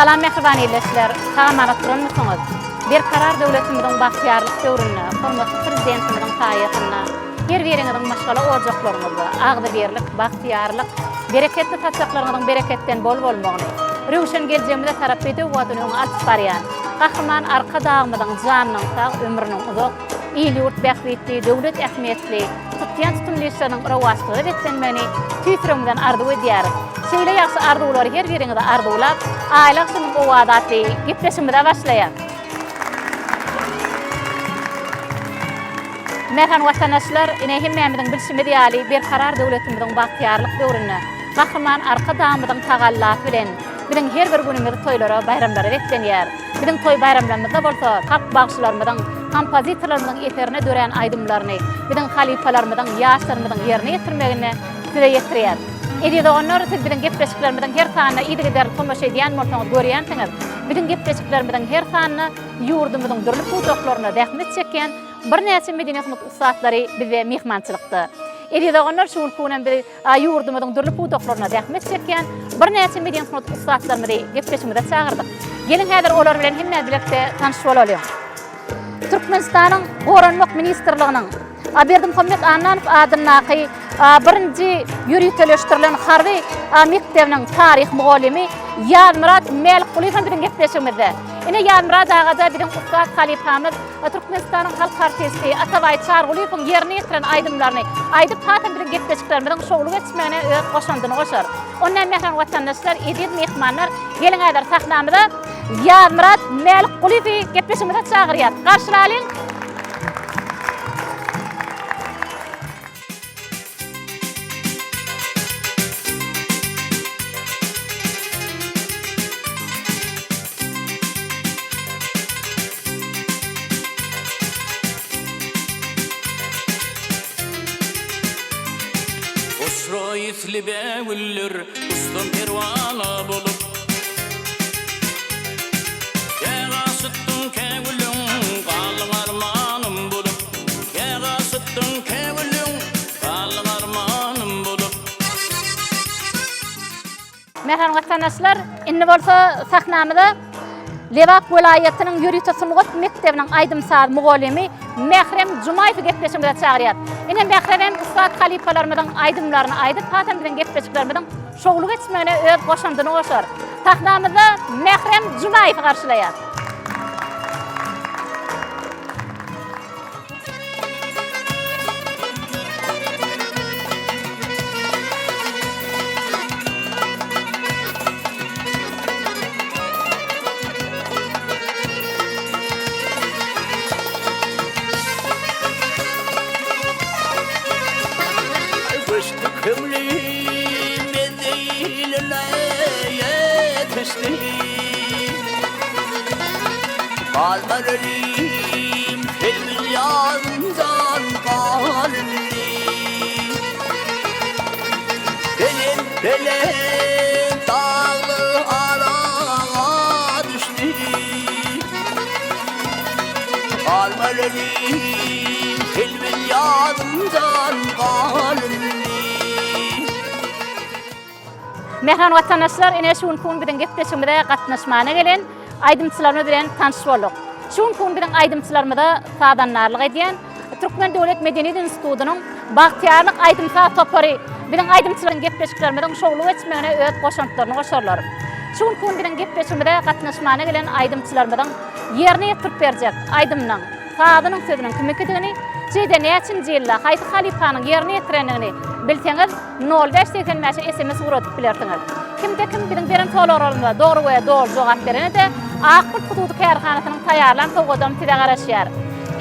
Salam mähriban ildeşler, sag-aman oturanmysyňyz? Berkarar döwletimiziň bagtyýarlyk döwründe, hormatly Prezidentimiziň saýasynda her biriňiziň maşgala ojaklaryňyzda agzybirlik, bagtyýarlyk, bereketli saçaklaryňyzyň bereketden bol bolmagyny, röwşen geljegimize tarap bedew badyny öňe alyp barýan Gahryman Arkadagymyzyň janynyň sag, ömrüniň uzak, il-ýurt bähbitli, döwlet ähmiýetli tutýan tutumly işleriniň rowaçlyga beslenmegini tüýs ýüregimizden arzuw edýäris. Şeýle ýagşy arzuwlary her biriňize arzuwlap, Aýly agşamyň owazy atly gepleşigimize başlaýas. Mähriban watandaşlar, ine hemmämiziň bilşimiz ýaly, Berkarar döwletimiziň bagtyýarlyk döwründe Gahryman Arkadagymyzyň tagallasy bilen biziň her bir günümiz toýlara, baýramlara beslenýär. Biziň toý-baýramlarymyzda bolsa halk bagşylarymyzyň, kompozitorlarymyzyň eserine dörän aýdymlaryny biziň halypalarymyzyň, ýaşlarymyzyň ýerine ýetirmeginde size ýetirýäris. Eziz doganlar, siz biziň gepleşiklerimiziň her sanyna yzygiderli tomaşa edýän bolsaňyz görýänsiňiz, biziň gepleşiklerimiziň her sanyna ýurdumyzyň dürli pudaklarynda zähmet çekýän birnäçe medeniýet-sungat ussatlary bizde myhmançylykda. Eziz doganlar, şu günki gün hem biz ýurdumyzyň dürli pudaklarynda zähmet çekýän birnäçe medeniýet-sungat ussatlarymyzy gepleşigimize çagyrdyk. Geliň häzir olar bilen hemmämiz bilelikde tanyş bolalyň. Türkmenistanyň Goranmak ministrliginiň Berdimuhamet Annanow adyndaky birinji ýöriteleşdirilen harby mekdebiniň taryh mugallymy Ýazmyrat Mälikgulyýew hem biziň gepleşigimizde. Ine Ýazmyrat aga-da biziň ussat halypamyz, Türkmenistanyň halk artisti Atabaý Çargulyýewiň ýerine ýetiren aýdymlaryny aýdyp, hasam biziň gepleşiklerimiziň şowly geçmegine öz goşandyny goşar. Onda mähriban watandaşlar, eziz myhmanlar, geliň häzir sahnamyza Ýazmyrat Mälikgulyýewi gepleşigimize çagyrýas. Garşylalyň! Goşra ysly bägüller uçsam perwana bolup. Kä gaşytdyň, kä gülüň, galdyň armanym bolup. Kä gaşytdyň, kä gülüň, galdyň armanym bolup. Mähriban watandaşlar, indi bolsa sahnamyza Lebap welaýatynyň ýörite sungat mekdebiniň aýdym-saz mugallymy Mährem Jumaýewi gepleşigimize çagyrýar. Ine Mährem hem ussat halypalarymyzyň aýdymlaryny aýdyp, hasam biziň gepleşiklerimiziň şowly geçmegine öz goşandyny goşar. Sahnamyzda Mährem Jumaýewi garşylaýar. Köňlüm menziline ýetişdi. Galmar elim selbi ýandan galdy. Belent belent daglar ara düşdi. Galmar elim selbi ýandan galdy. Mähriban watandaşlar, ine şu günki gün biziň gepleşigimize gatnaşmana gelen aýdymçylarymyz bilen tanyş bolduk. Şu günki gün biziň aýdymçylarymyza sazandarlyk edýän Türkmen döwlet medeniýet institutynyň Bagtyýarlyk aýdym-saz topary biziň aýdymçylaryň gepleşiklerimiziň şowly geçmegine öz goşantlaryny goşarlar. Şu günki gün biziň gepleşigimize gatnaşmana gelen aýdymçylarymyzyň ýerine ýetirip berjek aýdymynyň sazynyň sözüniň kimikidigini, şeýle-de näçinji ýylda haýsy halypanyň ýerine ýetirendigini bilseňiz, nol bäş 85-e sms ugradyp bilersiňiz. Kimde-kim biziň beren soraglarymyza dogry we doly jogap berene-de Ak Gurt hususy kärhanasynyň taýýarlan sowgadam size garaşýar.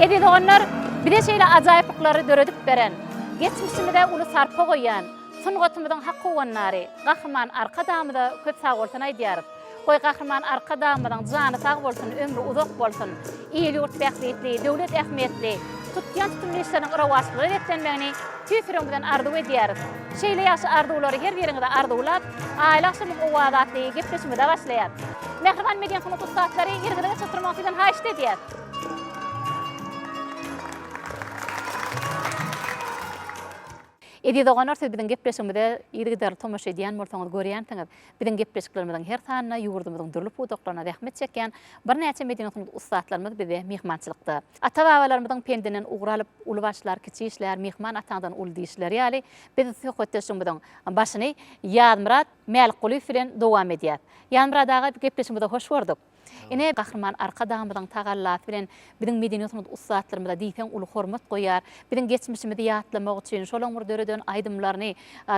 Eziz doganlar, bize şeýle ajaýyplyklary döredip beren, geçmişimize uly sarpa goýýan, sungatymyzyň hak howandary Gahryman Arkadagymyza köp sagbolsun aýdýarys. Goý, Gahryman Arkadagymyzyň jany sag bolsun, ömri uzak bolsun! Il-ýurt bähbitli, döwlet ähmiýetli, tutýan tutumly işleriniň rowaçlyga beslenmegini tüýs ýüregimizden arzuw edýäris. Şeýle ýagşy arzuwlary her biriňize arzuwlap, Aýly agşamyň owazy atly gepleşigimize başlaýas. Mähriban medeni sungat ussatlary, ýeriňize geçip oturmagy sizden haýyşt edýäs. Eziz doganlar siz biziň gepleşigimize yzygiderli tomaşa edýän bolsaňyz görýänsiňiz, biziň gepleşiklerimiziň her sanynda ýurdumyzyň dürli pudaklarynda zähmet çekýän birnäçe medeni sungat ussatlarymyz bizde myhmançylykda. Ata-babalarymyzyň pendinden ugur alyp, uly başlar, kiçi işlär, myhman ataňdan uly diýişleri ýaly, biz söhbetdeşligimiziň başyny Ýazmyrat Mälikgulyýew bilen dowam edýäs. Ýazmyrat aga gepleşigimize hoş gördük. Ine, Gahryman Arkadagymyzyň tagallasy bilen biziň medeni-sungat ussatlarymyza diýseň uly hormat goýýar. Biziň geçmişimizi ýatlamak üçin, şolaň bir döreden aýdymlaryny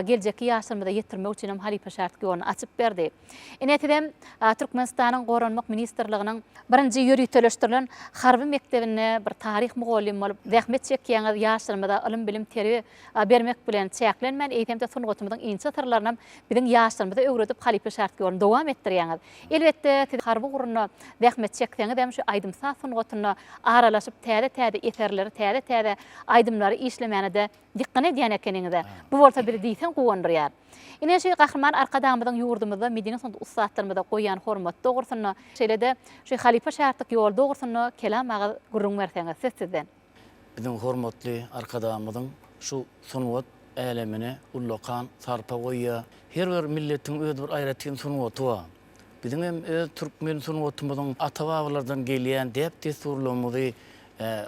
geljekki ýaşlarymyza ýetirmek üçin hem halypa-şägirtlik ýoluny açyp berdi. Ine, sizem Türkmenistanyň Goranmak ministrliginiň birinji ýöriteleşdirilen harby mekdebinde bir taryh mugallymy bolup zähmet çekýäňiz, ýaşlarymyza ylym-bilim, terbiýe bermek bilen çäklenmän, eýsem-de sungatymyzyň inçe syrlarynam biziň ýaşlarymyza öwredip, halypa-şägirtlik ýoluny dowam etdirýäňiz. Elbetde, siz harby ugrunda zähmet çekseňizem, şu aýdym-saz sungatyna aralaşyp, täze-täze eserleri, täze-täze aýdymlary işlemäne-de dykgat edýän ekeniňiz-ä. Bu bolsa bizi diýseň guwandyrýar. Ine, şu Gahryman Arkadagymyzyň ýurdumyzda medeni sungat ussatlarymyza goýýan hormaty dogrusynda, şeýle-de şu halypa-şägirtlik ýoly dogrusynda kelam agyz gürrüň berseňiz, söz sizden. Biziň hormatly Arkadagymyzyň şu sungat älemine ullakan sarpa goýýar. Her bir milletiň öz bir aýratyn sungaty bar. Biziň hem öz türkmen sungatymyzyň ata-babalardan gelýän däp-dessurlarymyzy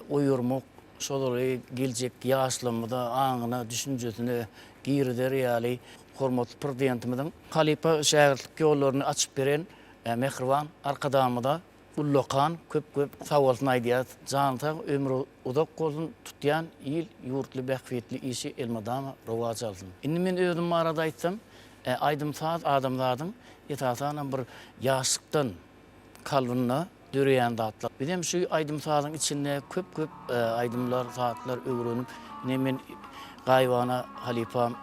oýarmak, şolary geljek ýaşlarymyza aňyna, düşünjesine girizer ýaly hormatly Prezidentimiziň halypa-şägirtlik ýollaryny açyp beren mähriban Arkadagymyza Ullakan köp köp sagbolsun aýdýas jany sag ömri uzak bolsun tutýan il ýurtly bähbitli işi elmydama rowaç alsyn. Indi men özüm barada aýtsam aýdym saz adamzadyň esasanam bir ýaşlykdan kalbynda döreýän zatlar. Bizem şu aýdym sazyň içinde köp köp aýdymlar zatlar öwrenip ine men gaýybana halypam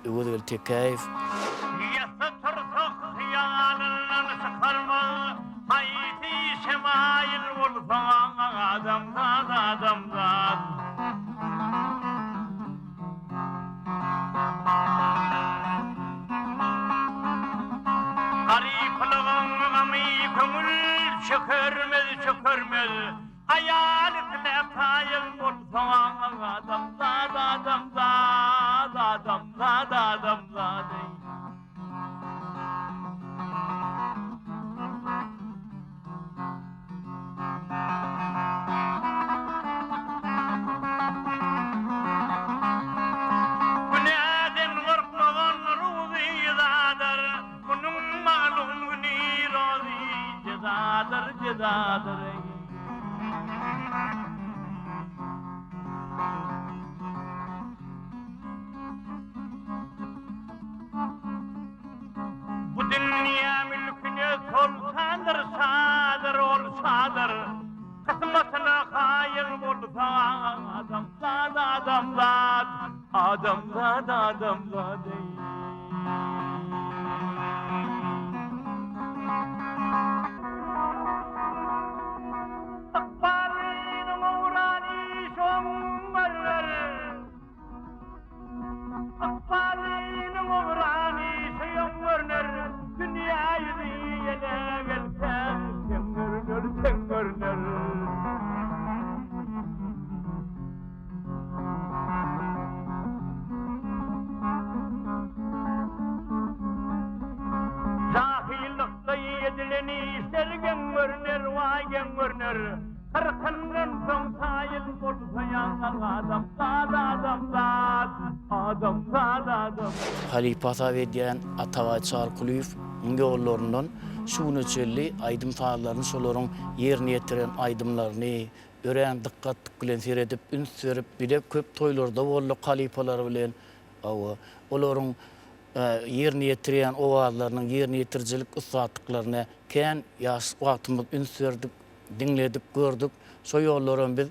Öwezgeldi Tekäýew. Ýatsa tursak hyýalyndan çykarmaz, Haýsy işe maýyl bolsaň adamzat adamzat. Garyplygyň gamy köňül çökermez çökermez, Aýal isläp taýyn bolsaň adamzat adamzat adamzat adamzat eý. Günäden gorkmagan ruzy zadyr, Munuň maglum güni rozy jezadyr jezadyr eý. Bu dünýä mülküne soltandyr, şadyr ol şadyr. Kysmatyna kaýyl bolsa adamzat, adamzat, adamzat, adamzat eý. Ykbalynyň owrany şoň görner. Ykbalynyň owrany şoň görner. Dünýä ýüzi ýele gelse, teň görner, teň görner. Jahylykda edilen işler geň görner, waý geň görner. Kyrkyndan soň taýyn bolsa ýaňak adamzat, adamzat, adamzat, adam. Halypa hasap edýän Atabaý Çarykulyýewiň ýollaryndan şu güne çenli aýdym-sazlaryny şolaryň ýerine ýetiren aýdymlaryny örän dykgatlyk bilen seredip, üns berip, bile köp toýlarda bolduk halypalar bilen. Hawa, olaryň ýerine ýetirýän owazlarynyň ýerine ýetirijilik ussatlyklaryna kän ýaş wagtymyz üns berdik, diňledik, gördük. Şo ýollaram biz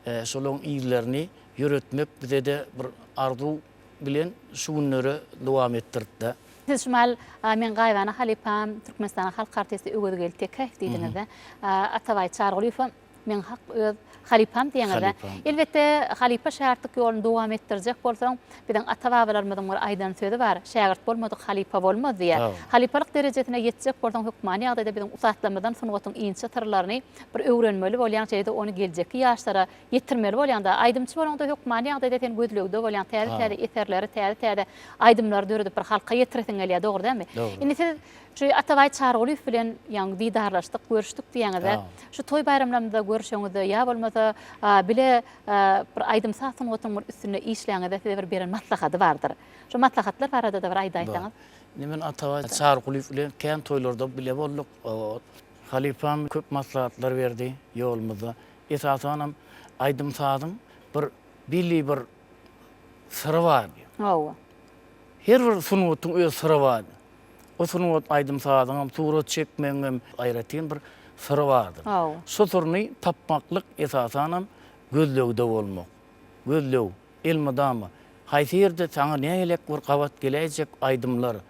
şolaryň yzlaryny ýöretmek bize-de bir arzuw bilen şu günlere dowam etdirdi-de. Siz şu mahal meň gaýybana halypam, Türkmenistanyň halk artisti Öwezgeldi Tekäýew diýdiňiz-de. Atabaý Çarygulyýew. Meň hak öz halypam diýeňiz-ä. Elbetde, halypa şägirtlik ýoluny dowam etdirjek bolsaň, biziň ata-babalarymyzyň bir aýdan sözi bar, Şägirt bolmadyk halypa bolmaz diýýär. Halypalyk derejesine ýetjek bolsaň, hökmany ýagdaýda biziň ussatlarymyzdan sungatyň inçe syrlaryny bir öwrenmeli bolýaň, şeýle-de ony geljekki ýaşlara ýetirmeli bolýaň-da. Aýdymçy bolaňda hökmany ýagdaýda sen gözlegde bolýaň, täze-täze eserleri, täze-täze aýdymlary döredip bir halka ýetiresiň gelýär, dogry dälmi? Indi siz Şu Atabaý Çarygulyýew bilen ýaňy didarlaşdyk, görüşdik diýýäňiz-ä. Şu toý-baýramlarymyzda görüşeňizde ýa bolmasa bile bir aýdym-saz sungatynyň bir üstünde işläňizde size bir beren maslahady bardyr. Şu maslahatlar barada-da bir aýdaýsaňyz. Indi men Atabaý Çarygulyýew bilen kän toýlarda bile bolduk. Halypam köp maslahatlar berdi ýolumyzda. Esasanam aýdym-sazyň bir belli bir syry bar. Hawa. Her bir sungatyň öz syry bar. O sungat aýdym-sazyňam, surat çekmegiňem aýratyn bir syry bardyr. Şo syryny tapmaklyk esasanam gözlegde bolmak. Gözleg, elmydama. Haýsy ýerde saňa nähilek bir gabat geläýjek aýdymlar,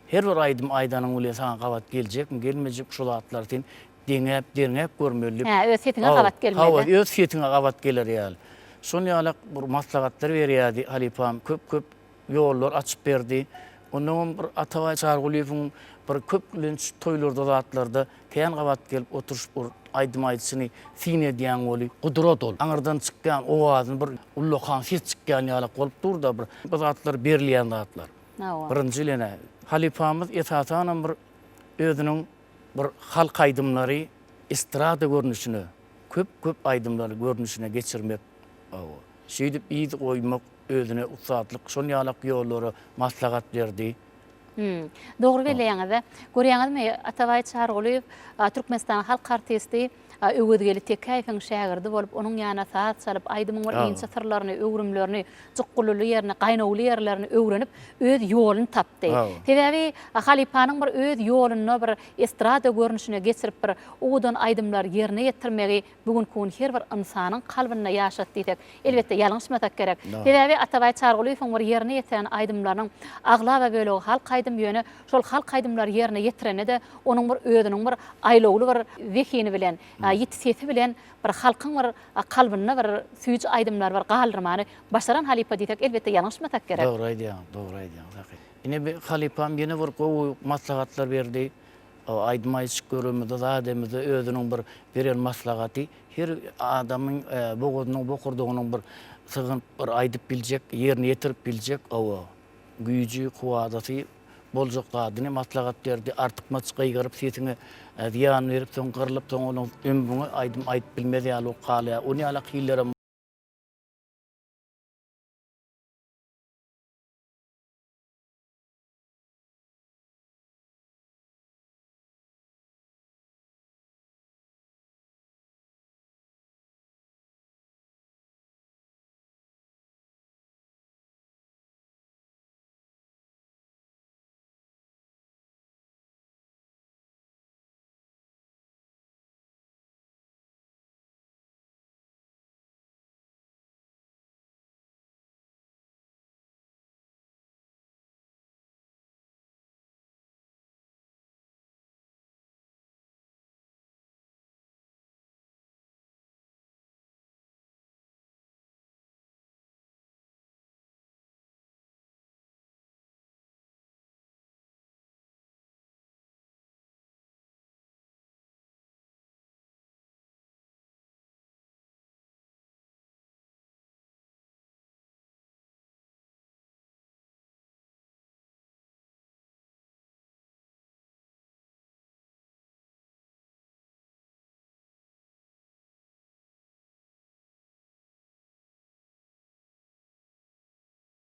her bir aýdym aýdanyň bilen saňa gabat geljekmi, gelmejekmi şo zatlary sen deňäp, derňäp görmeli. Hä, öz sesiňe gabat gelmeli. Hawa, öz sesiňe gabat geler ýaly. Şon ýalak bir maslahatlar berýärdi halypam köp-köp. ýollar açyp berdi. Onnoňam bir Atabaý Çarygulyýewiň bir köplenç toýlarda zatlarda kän gabat gelip oturyşyp bir aýdym aýdyşyny syn edýäň weli gudrat ol. Aňyrdan çykýan owazyny bir ullakan ses çykýan ýalak bolup dur-da bir. Bu zatlar berilýän zatlar. Birinji bilen-ä halypamyz esasanam bir özüniň bir halk aýdymlary estrada görnüşine köp-köp aýdymlary görnüşine geçirmek şeýdip yz goýmak özüne ussatlyk şol ýalak ýollara maslahat berdi. Hum. Dogry belleýäňiz-dä. Görýäňizmi, Atabaý Çarygulyýew Türkmenistanyň halk artisti Öwezgeldi Tekäýewiň şägirdi bolup, onuň ýanyna saz çalyp, aýdymyň bir inçe syrlaryny, öwrümlerini, jukgulyly ýerini, gaýnawly ýerlerini öwrenip, öz ýoluny tapdy. Sebäbi halypanyň bir öz ýolunda bir estrada görnüşine geçirip bir owadan aýdymlary ýerine ýetirmegi Bu günki gün her bir ynsanyň kalbynda ýaşat diýsek, elbetde, ýalňyşmasak gerek. Sebäbi Atabaý Çargulyýewiň bir ýerine ýetiren aýdymlarynyň aglaba bölegi halk aýdym, ýöne şol halk aýdymlary ýerine ýetirende-de onuň bir özüniň bir aýlawly bir zehini bilen, ýiti sesi bilen bir halkyň bir kalbynda bir süýji aýdymlary bir galdyrmany başaran halypa diýsek, elbetde, ýalňyşmasak gerek. Dogry aýdýaň, dogry aýdýaň, Sahy. Ine bi halypam ýene bir gowy maslahatlar berdi. Aýdym aýdyşyp göremizde, zat edemizde özüniň bir beren maslahaty her adamyň bogazynyň, bokurdagynyň bir sygynyp bir aýdyp biljek, ýerine ýetirip biljek hawa, güýji, kuwwadaty boljak zadyny maslahat berdi. Artykmaç gygyryp sesiňe zyýan berip, soň gyrylyp, soň onuň ömrüňe aýdym aýdyp bilmez ýaly bolup galýar. Ony ýalak hillerem.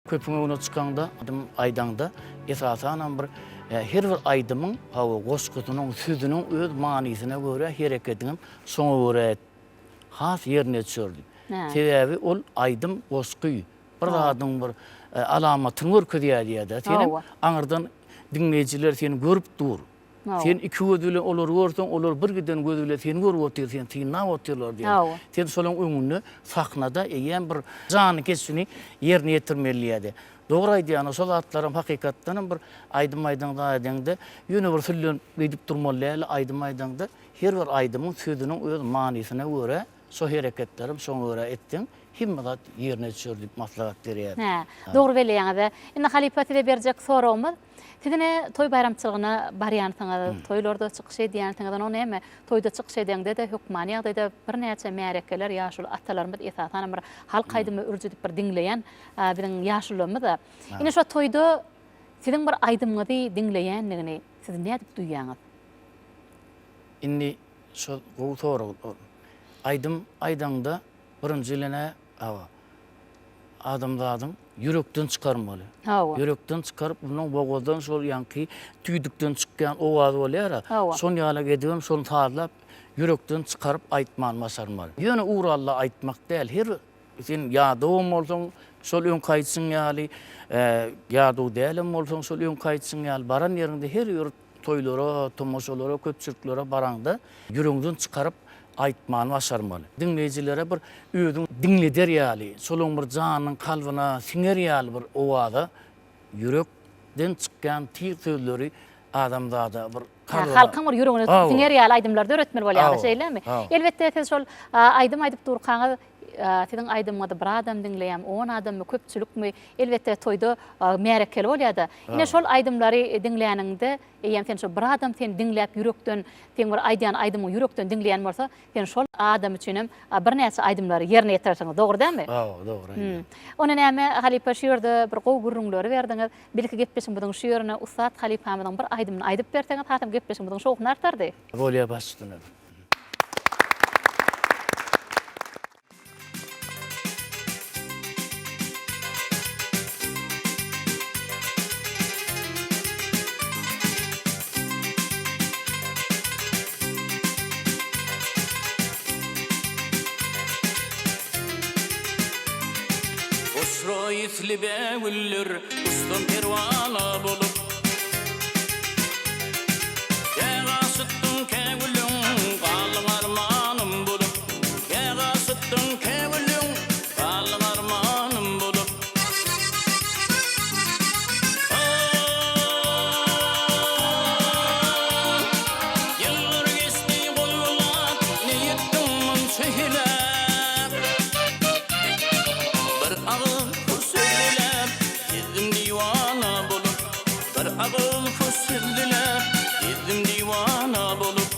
Köpüň öňüne çykaňda, aýdym aýdaňda, esasanam bir her bir aýdymyň, hawa, goşgusynyň, sözüniň öz manysyna görä hereketiňem şoňa görä has ýerine düşerdi. Sebäbi ol aýdym, goşgy bir zadyň bir alamatyny görkezýär diýýär-de. Senem aňyrdan diňleýjiler seni görüp dur. Sen iki göz bilen olary görseň, olar bir giden göz bilen seni görüp otyr, seni synlap otyrlar diýýär. Sen şolaryň öňünde sahnada eýýäm bir janly keşbini ýerine ýetirmeli diýýär-de. Dogry aýdýaň, şol zatlaram hakykatdanam bir aýdym aýdaňda aýdaňda ýöne bir süllenip gidip durmaly däl, aýdym aýdaňda. Her bir aýdymyň sözüniň öz manysyna görä, şo hereketlerem şoňa görä etseň, hemme zat ýerine düşer diýip maslahat berýär. Hä, dogry belleýäňiz. Indi halypa size berjek soragymyz, siz ine toý baýramçylygyna barýansyňyz, toýlarda çykyş edýänsiňiz, onuň näme, toýda çykyş edeňde-de hökmany ýagdaýda birnäçe märekeler, ýaşuly atalarymyz esasanam bir halk aýdymy ürjüdip bir diňleýän biziň ýaşulularymyz-a. Ine şo toýda siziň bir aýdymyňyzy diňleýändigini siz nädip duýýaňyz? Indi şo gowy sorag. Aýdym aýdaňda birinji bilen-ä hawa, adamzadyň ýürekden çykarmaly. Hawa. Ýürekden çykaryp, ondan bogazdan şol ýaňky tüýdükden çykýan owaz bolýar-a, Hawa. şon ýalak edibem şony sazlap, ýürekden çykaryp aýtmany başarmaly. Ýöne ugralla aýtmak däl, her sen ýadawam bolsaň, şol öňki aýdyşyň ýaly, ýadaw dälem bolsaň, şol öňki aýdyşyň ýaly, baran ýeriňde her bir Toýlara, tomaşalara, köpçüliklere baraňda ýüregiňden çykaryp aýtmany başarmaly. Diňleýjilere bir özüň diňleder ýaly, şolaň bir janynyň kalbyna siňer ýaly bir owaza ýürekden çykýan tyg sözleri adamzada bir kalbyna. Halkyň bir ýüregine siňer ýaly aýdymlary döretmeli bolýar, şeýlemi? Elbetde siz şol aýdym aýdyp durkaňyz Siziň aýdymyňyzy bir adam diňleýärmi, on adammy, köpçülikmi, elbetde toýda märekeli bolýar-da. Ine şol aýdymlary diňläniňde, eýýäm sen şo bir adam seni diňläp ýürekden, seň bir aýdýan aýdymyňy ýürekden diňleýän bolsa, sen şol adam üçinem birnäçe aýdymlary ýerine ýetirersiňiz. Dogry dälmi? Hawa, dogry aýdýaň. Onda näme, halypa şu ýerde bir gowy gürrüňleri berdiňiz. Belki gepleşigimiziň şu ýerine ussat halypamyzyň bir aýdymyny aýdyp berseňiz hasam gepleşigimiziň şowhuny artardy. Bolýar baş üstüne. Hoşroý ysly bägüller uçsam perwana bolup. Kä gaşytdyň, kä gülüň, galdyň armanym bolup. Kä gaşytdyň, kä gülüň, galdyň armanym bolup. Ýyllar geçdi gol-gulak, ne ýetdiň munça heläk. Bir agyz hoş söz diläp, gezdim diwana bolup. Bir agyz hoş söz diläp, gezdim diwana bolup.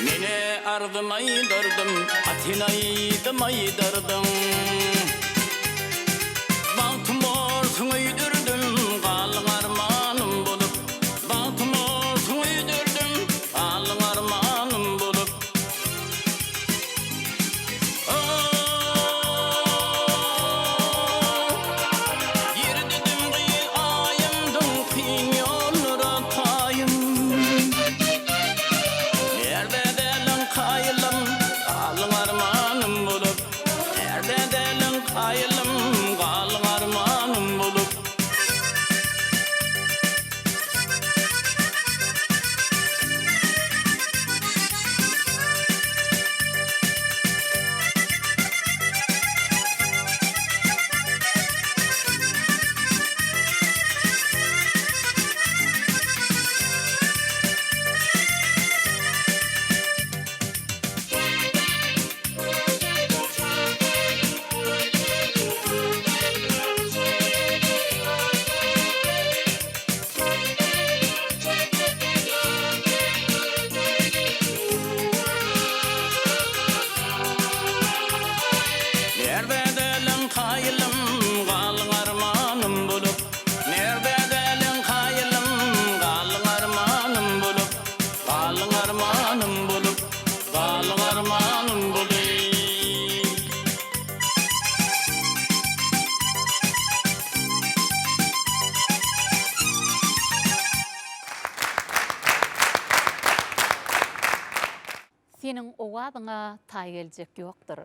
Mene arzym aýdardym, Atyn aýdym aýdardym. Bagtym bolsun öýdürdim, Galyň armanym bolup. Bagtym bolsun öýdürdim, Galyň armanym bolup. Ýerdedim gyz aýymdyň kyn ýollara taýyn. Nerde däliň kaýylym, galyň armanym bolup. Nerde däliň. Seniň owazyňa taý geljek ýokdur.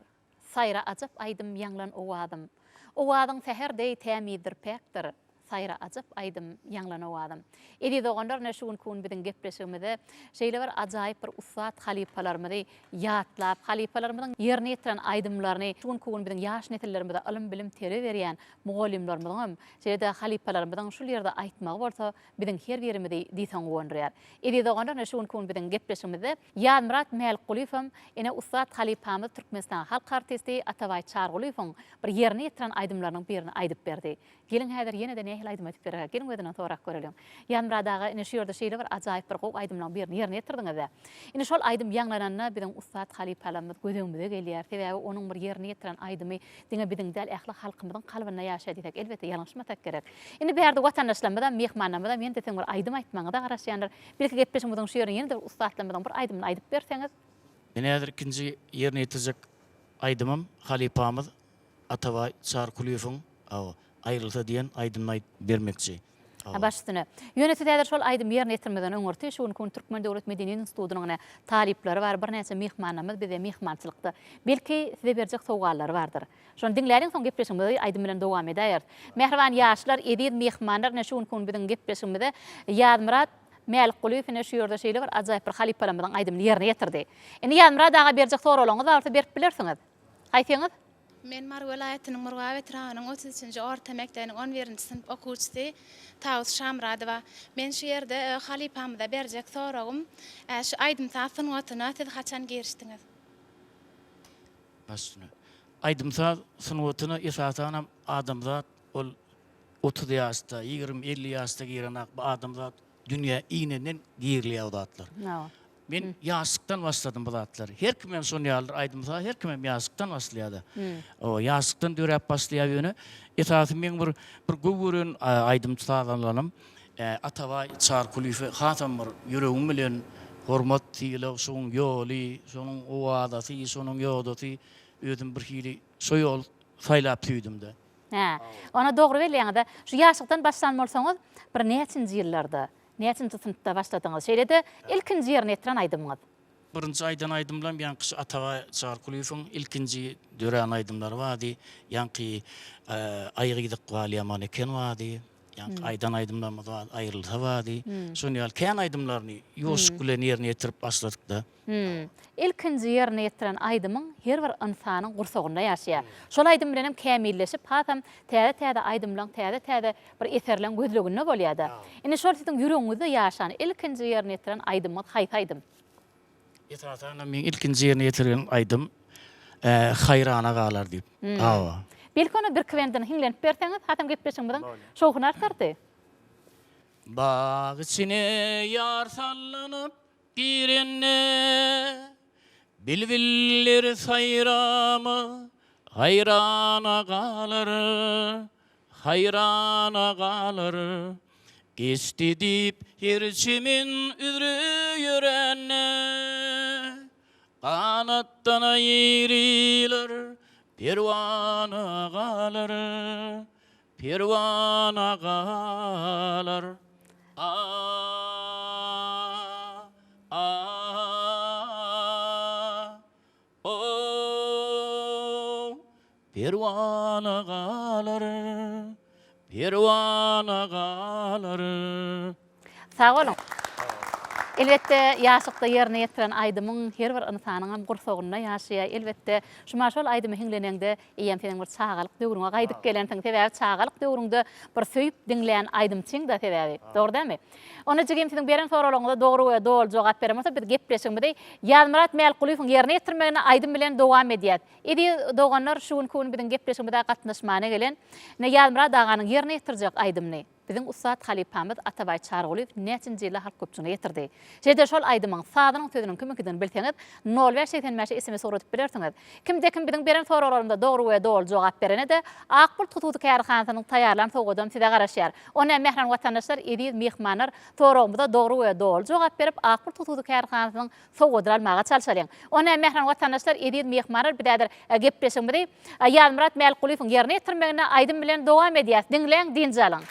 Saýra ajap aýdym ýaňlan owazym. Owazyň säher deý tämizdir päkdir. Saýra ajap aýdym ýaňlan owazym. Eziz doganlar ine şu günki gün biziň gepleşigimizde şeýle bir ajaýyp bir ussat halypalarymyzy ýatlap, halypalarymyzyň ýerine ýetiren aýdymlaryny şu günki gün biziň ýaş nesillerimize ylym-bilim terbiýe berýän mugallymlarymyzyň hem şeýle-de halypalarymyzyň şul ýerde aýtmagy bolsa biziň her birimizi diýseň guwandyrýar. Eziz doganlar ine şu günki gün biziň gepleşigimizde Ýazmyrat Mälikgulyýewem ene ussat halypamyz Türkmenistanyň halk artisti Atabaý Çargulyýewiň bir ýerine ýetiren aýdymlarynyň birini aýdyp berdi. Geliň häzir ýene-de nähili aýdym aýdyp bererkä, geliň özünden sorap göreliň. Ýazmyrat aga ine şu ýerde şeýle bir ajaýyp bir gowy aýdymlaryň birini ýerine ýetirdiňiz-dä. Ine şol aýdym ýaňlananda biziň ussat halypalarymyz göz öňümize gelýär. Sebäbi onuň bir ýerine ýetiren aýdymy diňe biziň däl ähli halkymyzyň kalbynda ýaşaýar diýsek elbetde ýalňyşmasak gerek. Indi bärde watandaşlarymyzam, myhmanlarymyzam ýene-de siziň bir aýdym aýtmagyňyza garaşýandyr. Belki gepleşigimiziň şu ýerine ýene-de bir ussatlarymyzyň bir aýdymyny aýdyp berseňiz. Men häzir ikinji ýerine ýetirjek aýdymym halypamyz Atabaý Çarkulyýewiň Aýrylsa diýen aýdymyny aýdyp bermekçi. Ha baş üstüne. Ýöne siz häzir şol aýdymy ýerine ýetirmezden öňürti şu günki gün Türkmen döwlet medeniýet institutynyň ine talyplary bar, birnäçe myhmanlarymyz bizde myhmançylykda. Belki size berjek sowgallary bardyr. Şony diňläliň soň gepleşigimizi aýdym bilen dowam edäýeris. Mähriban ýaşlar, eziz myhmanlar ine şu günki gün biziň gepleşigimize Ýazmyrat Mälikgulyýew ine şu ýerde şeýle bir ajaýyp bir halypalarymyzyň aýdymyny ýerine ýetirdi. Indi Ýazmyrat aga berjek soraglaryňyz bar bolsa berip bilersiňiz. Haýsyňyz? Men Mary welaýatynyň Murgap etrabynyň 33-nji orta mekdebiniň on birinji synp okuwçysy Tawus Şamyradowa. Men şu ýerde halypamyza berjek soragym, şu aýdym-saz sungatyna siz haçan girişdiňiz? Baş üstüne. Aýdym-saz sungatyna esasanam adamzat ol 30 ýaşda, 20, 50 ýaşda girenak bu adamzat dünýä inenden girilýär o zatlar. Men ýaşlykdan başladym bu zatlary. Her kim hem şon ýalydyr aýdym-saz her kim hem ýaşlykdan başlaýar-da. Hawa, ýaşlykdan döräp başlaýar ýöne esasy meň bir bir gowy gören aýdymçy sazandalarym Atabaý Çarkulyýewi hasam bir ýüregim bilen hormat, sylag, şoň ýoly, şonuň owazasy, şonuň ýodasy özüm bir hili şo ýol saýlap söýdüm-de. Hä, ony dogry belleýäňiz-de. Şu ýaşlykdan başlan bolsaňyz, bir näçinji ýyllarda, näçinji synpda başladyňyz? Şeýle-de, ilkinji ýerine ýetiren aýdymyňyz? Birinji aýdan aýdymlam ýaňky şu Atabaý Çarkulyýewiň ilkinji dörän aýdymlary bardy. Ýaňky Aý gyz ykbal ýaman eken bardy. Ýaňky aýdan aýdymlarymyz bardy, Aýrylsa bardy. Şonuň ýaly kän aýdymlaryny ýuwaşlyk bilen ýerine ýetirip başladyk-da. Ilkinji ýerine ýetiren aýdymyň her bir ynsanyň gursagynda ýaşaýar. Şol aýdym bilenem kämilleşip, hasam täze-täze aýdymlaň, täze-täze bir eserleň gözleginde bolýar-da. Indi şol siziň ýüregiňizde ýaşan ilkinji ýerine ýetiren aýdymyňyz haýsy aýdym? Esasanam meň ilkinji ýerine ýetiren aýdym Haýrana galar diýip. Hawa. Belki ony birki bendini hiňlenip berseňiz, hasam gepleşigimiziň şowhuny artardy. Bag içine ýar sallanyp girende, Bilbiller saýrama haýrana galar, Haýrana galar. Geçdi diýip her çemen üzre ýörende, Ganatdan aýrylar, perwana galar, Perwana galar. A, a, o, Perwana galar, perwana galar. Sag boluň. Elbetde, ýaşlykda ýerine ýetiren aýdymyň her bir ynsanyňam gursagynda ýaşaýar. Elbetde, şuma şol aýdymy hiňleneňde, eýýäm seniň bir çagalyk döwrüňe gaýdyp gelensiň. Sebäbi çagalyk döwrüňde bir söýüp diňlän aýdymçyň-da sebäbi. Dogry dälmi? Onda jigim siziň beren soraglaryňyza dogry we doly jogap beren bolsa, biz gepleşigimizi Ýazmyrat Mälikgulyýewiň ýerine ýetirmeginde aýdym bilen dowam edýäs. Eziz doganlar şu günki gün biziň gepleşigimize gatnaşmana gelen ine Ýazmyrat aganyň ýerine ýetirjek aýdymyny biziň ussat halypamyz Atabaý Çarygulyýew näçinji ýylda halk köpçüligine ýetirdi. Şeýle-de şol aýdymyň sazynyň sözüniň kimiňkidigini bilseňiz nol bäş 85-e sms ugradyp bilersiňiz. Kimde kim biziň beren soraglarymyza dogry we doly jogap berene-de Ak Bulut hususy kärhanasynyň taýýarlan sowgadam size garaşýar. Onda mähriban watandaşlar eziz myhmanlar soragymyza dogry we doly jogap berip Ak Bulut hususy kärhanasynyň sowgadyny almaga çalşalyň. Onda mähriban watandaşlar, eziz myhmanlar biz häzir gepleşigimizi Ýazmyrat Mälikgulyýewiň ýerine ýetirmeginde aýdym bilen dowam edýäs. Diňläň, dynç alyň.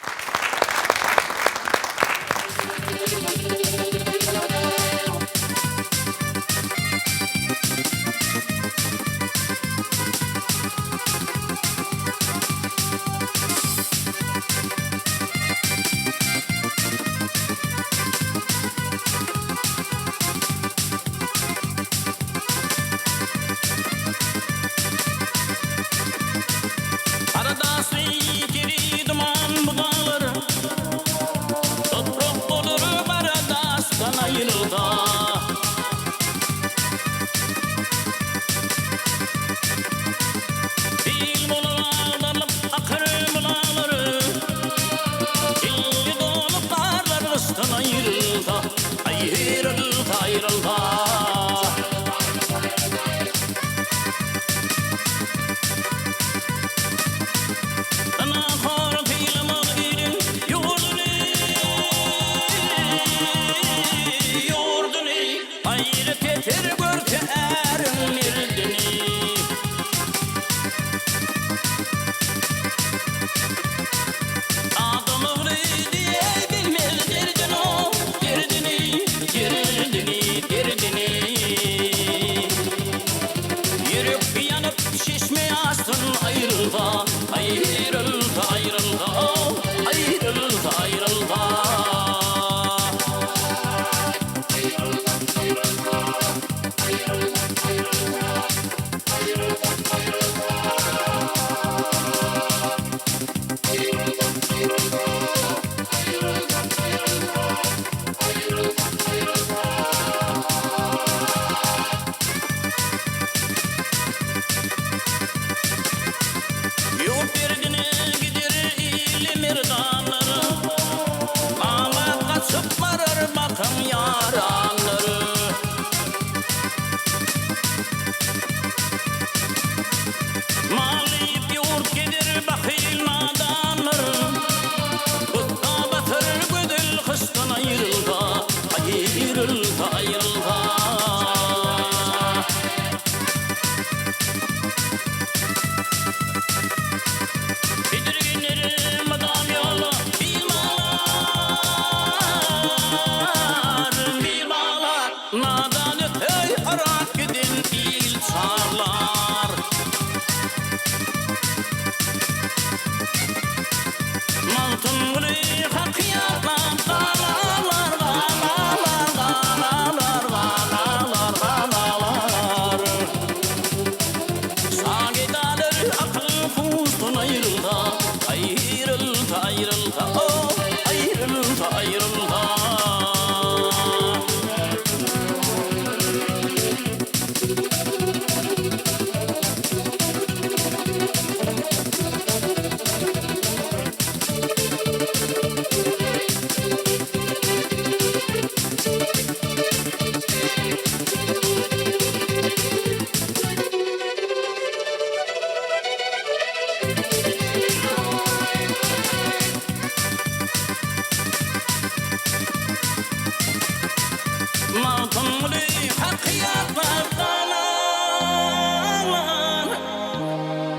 Ýatlap galanlar,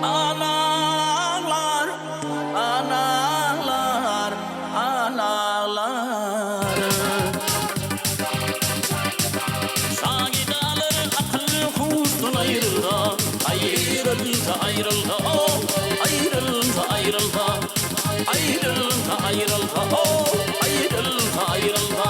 Alanlar, alanlar, alanlar. Şagidalar akyl-huşdan aýrylsa, Aýrylsa, aýrylsa, oh, aýrylsa, aýrylsa, Aýrylsa, aýrylsa, oh, aýrylsa, aýrylsa.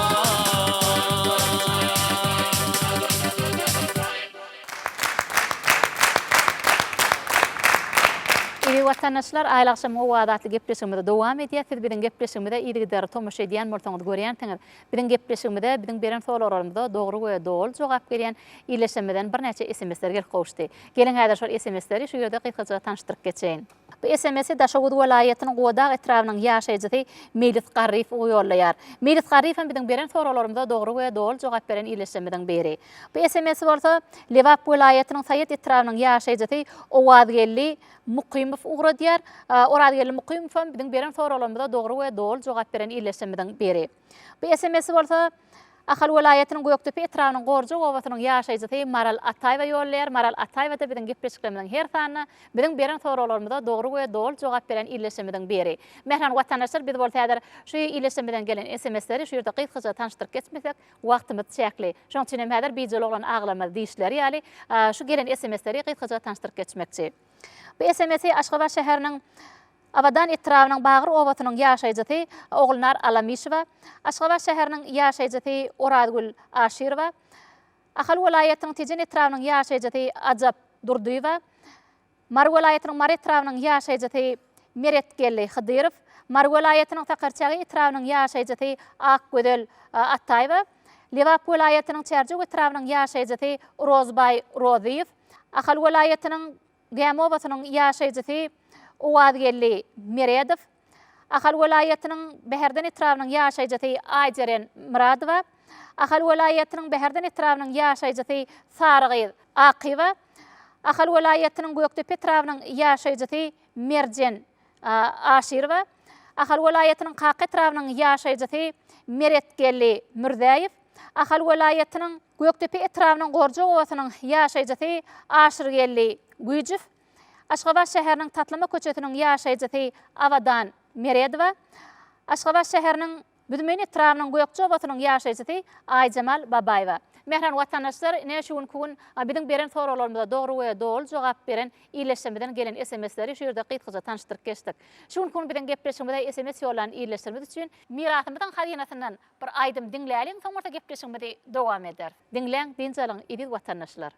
Eziz watandaşlar, Aýly agşamyň owazy atly gepleşigimizi dowam edýäs. Siz biziň gepleşigimize yzygiderli tomaşa edýän bolsaňyz görýänsiňiz. Biziň gepleşigimize, biziň beren soraglarymyza dogry we doly jogap berýän ildeşlerimizden birnäçe SMS-ler gelip gowuşdy. Geliň häzir şol SMS-leri şu ýerde gysgaça tanyşdyryp geçeýin. Bu SMS-i Daşoguz welaýatynyň Gubadag etrabynyň ýaşaýjysy Meýlis Garryýew ýollaýar. Meýlis Garryýew hem biziň beren soraglarymyza dogry we doly jogap beren ildeşlerimiziň biri. Bu SMS-i bolsa Lebap welaýatynyň Saýat etrabynyň ýaşaýjysy Owazgeldi Mukymow ugradýar. Orazgeldi Mukymow hem biziň beren soraglarymyza dogry we doly jogap beren ildeşlerimiziň biri. Bu SMS-i bolsa Ahal welaýatynyň Gökdepe etrabynyň Gorjak obasynyň ýaşaýjysy Maral Ataýewa ýollaýar. Maral Ataýewa-da biziň gepleşiklerimiziň her sanynda biziň beren soraglarymyza dogry we doly jogap beren ildeşlerimiziň biri. Mähriban watandaşlar, biz bolsa häzir şu ildeşlerimizden gelen SMS-leri şu ýerde gysgaça tanyşdyryp geçmesek, wagtymyz çäkli. Şonuň üçin hem häzir bijeli oglan aglamaz diýişleri ýaly, şu gelen SMS-leri gysgaça tanyşdyryp geçmekçi. Bu SMS-i Aşgabat şäheriniň Abadan etrabynyň Bagyr obasynyň ýaşaýjysy Ogulnar Alamyşowa, Aşgabat şäheriniň ýaşaýjysy Orazgül Aşyrowa, Ahal welaýatynyň Tejen etrabynyň ýaşaýjysy Ajap Durdyýewa, Mary welaýatynyň Mary etrabynyň ýaşaýjysy Meretgeldi Hydyrow, Mary welaýatynyň Sakarçäge etrabynyň ýaşaýjysy Akgözel Ataýewa, Lebap welaýatynyň Çärjew etrabynyň ýaşaýjysy Rozbaý Rozyýew, Ahal welaýatynyň Gämi obasynyň ýaşaýjysy Owazgeldi Meredow, Ahal welaýatynyň Bäherden etrabynyň ýaşaýjysy Aýjeren Myradowa, Ahal welaýatynyň Bäherden etrabynyň ýaşaýjysy Sarygyz Akyýewa, Ahal welaýatynyň Gökdepe etrabynyň ýaşaýjysy Merjen Aşyrowa, Ahal welaýatynyň Kaka etrabynyň ýaşaýjysy Meretgeldi Mürzäýew, Ahal welaýatynyň Gökdepe etrabynyň Gorja obasynyň ýaşaýjysy Aşyrgeldi Güýjow, Aşgabat şäheriniň Taslama köçesiniň ýaşaýjysy Abadan Meredowa, Aşgabat şäheriniň Büzmeýin etrabynyň Gökje obasynyň ýaşaýjysy Aýjemal Babaýewa. Mähriban watandaşlar, ine şu günki gün biziň beren soraglarymyza dogry we doly jogap beren ildeşlerimizden gelen SMS-leri şu ýerde gysgaça tanyşdyryp geçdik. Şu günki gün biziň gepleşigimize SMS ýollan ildeşlerimiz üçin Mirasymyzyň hazynasyndan Bir aýdym diňläliň soň bolsa gepleşigimizi dowam ederis. Diňläň, dynç alyň eziz watandaşlar.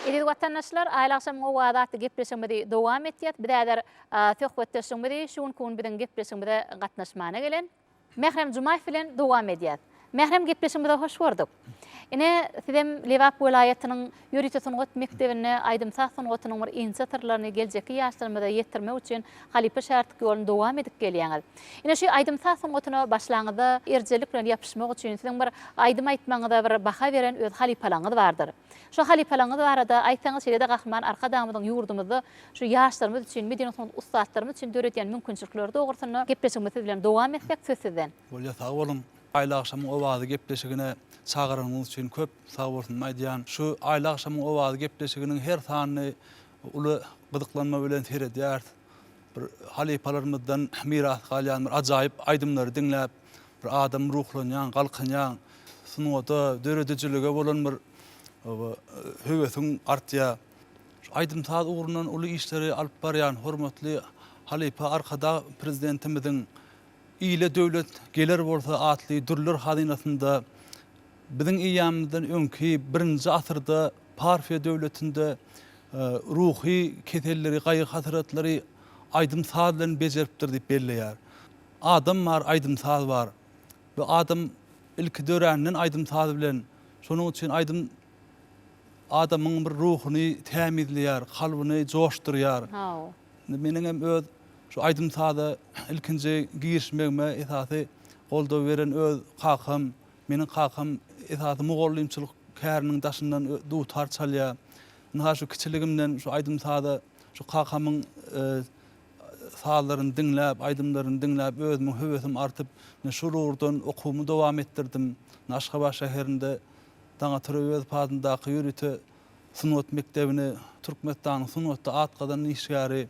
Eziz watandaşlar, Aýly agşamyň owazy atly gepleşigimizi dowam etýäs. Biz häzir söhbetdeşligimizi şu günki gün biziň gepleşigimize gatnaşmana gelen Mährem Jumaýew bilen dowam edýäs. Mährem gepleşigimize hoş gördük. Ine, sizem Lebap welaýatynyň ýörite sungat mekdebinde aýdym-saz sungatynyň bir inçe syrlaryny geljekki ýaşlarymyza ýetirmek üçin halypa-şägirtlik ýoluny dowam edip gelýäňiz. Ine, şu aýdym-saz sungatyna başlaňyzda erjellik bilen ýapyşmak üçin siziň bir aýdym aýtmagyňyza bir baha beren öz halypalaryňyz bardyr. Şu halypalaryňyz barada aýtsaňyz, şeýle-de Gahryman Arkadagymyzyň ýurdumyzda şu ýaşlarymyz üçin, medeni sungat ussatlarymyz üçin döredýän mümkinçilikleri dogrusynda gepleşigimizi siz bilen dowam etsek, söz sizden. Bolýa sag boluň. Aýly agşamyň owazy gepleşigine çagyranyňyz üçin köp sag bolsunymy aýdýan. Şu Aýly agşamyň owazy gepleşiginiň her sanyny uly gyzyklanma bilen seredýäris. Bir halypalarymyzdan miras galýan bir ajaýyp aýdymlary diňläp bir adam ruhlanýaň, galkynýaň. Sungata, döredijilige bolan bir höwesiň artýar. Şu aýdym-saz ugrundan uly işleri alyp barýan hormatly halypa Arkadag Prezidentimiziň Ile döwlet geler bolsa atly dürler hazynasynda biziň eýýamymyzdan öňki birinji asyrda Parfiýa döwletinde ruhy keselleri, gaýgy-hasratlary aýdym-saz bilen bejeripdir diýip belleýär. Adam bar, aýdym-saz bar. We adam ilki döränden aýdym-saz bilen, şonuň üçin aýdym adamyň bir ruhuny tämizleýär, kalbyny joşdurýar. Indi meniň hem öz şu aýdym-saza ilkinji girişmegime esasy goldaw beren öz kakam. Meniň kakam esasy mugallymçylyk käriniň daşyndan dutar çalýar. Ynha şu kiçiligimden şu aýdym-saza şu kakamyň sazlaryny diňläp, aýdymlaryny diňläp özümiň höwesim artyp, ine şul ugurdan okuwymy dowam etdirdim. Aşgabat şäherinde Daňatar Öwezow adyndaky ýörite sungat mekdebini Türkmenistanyň sungatda at gazanan işgäri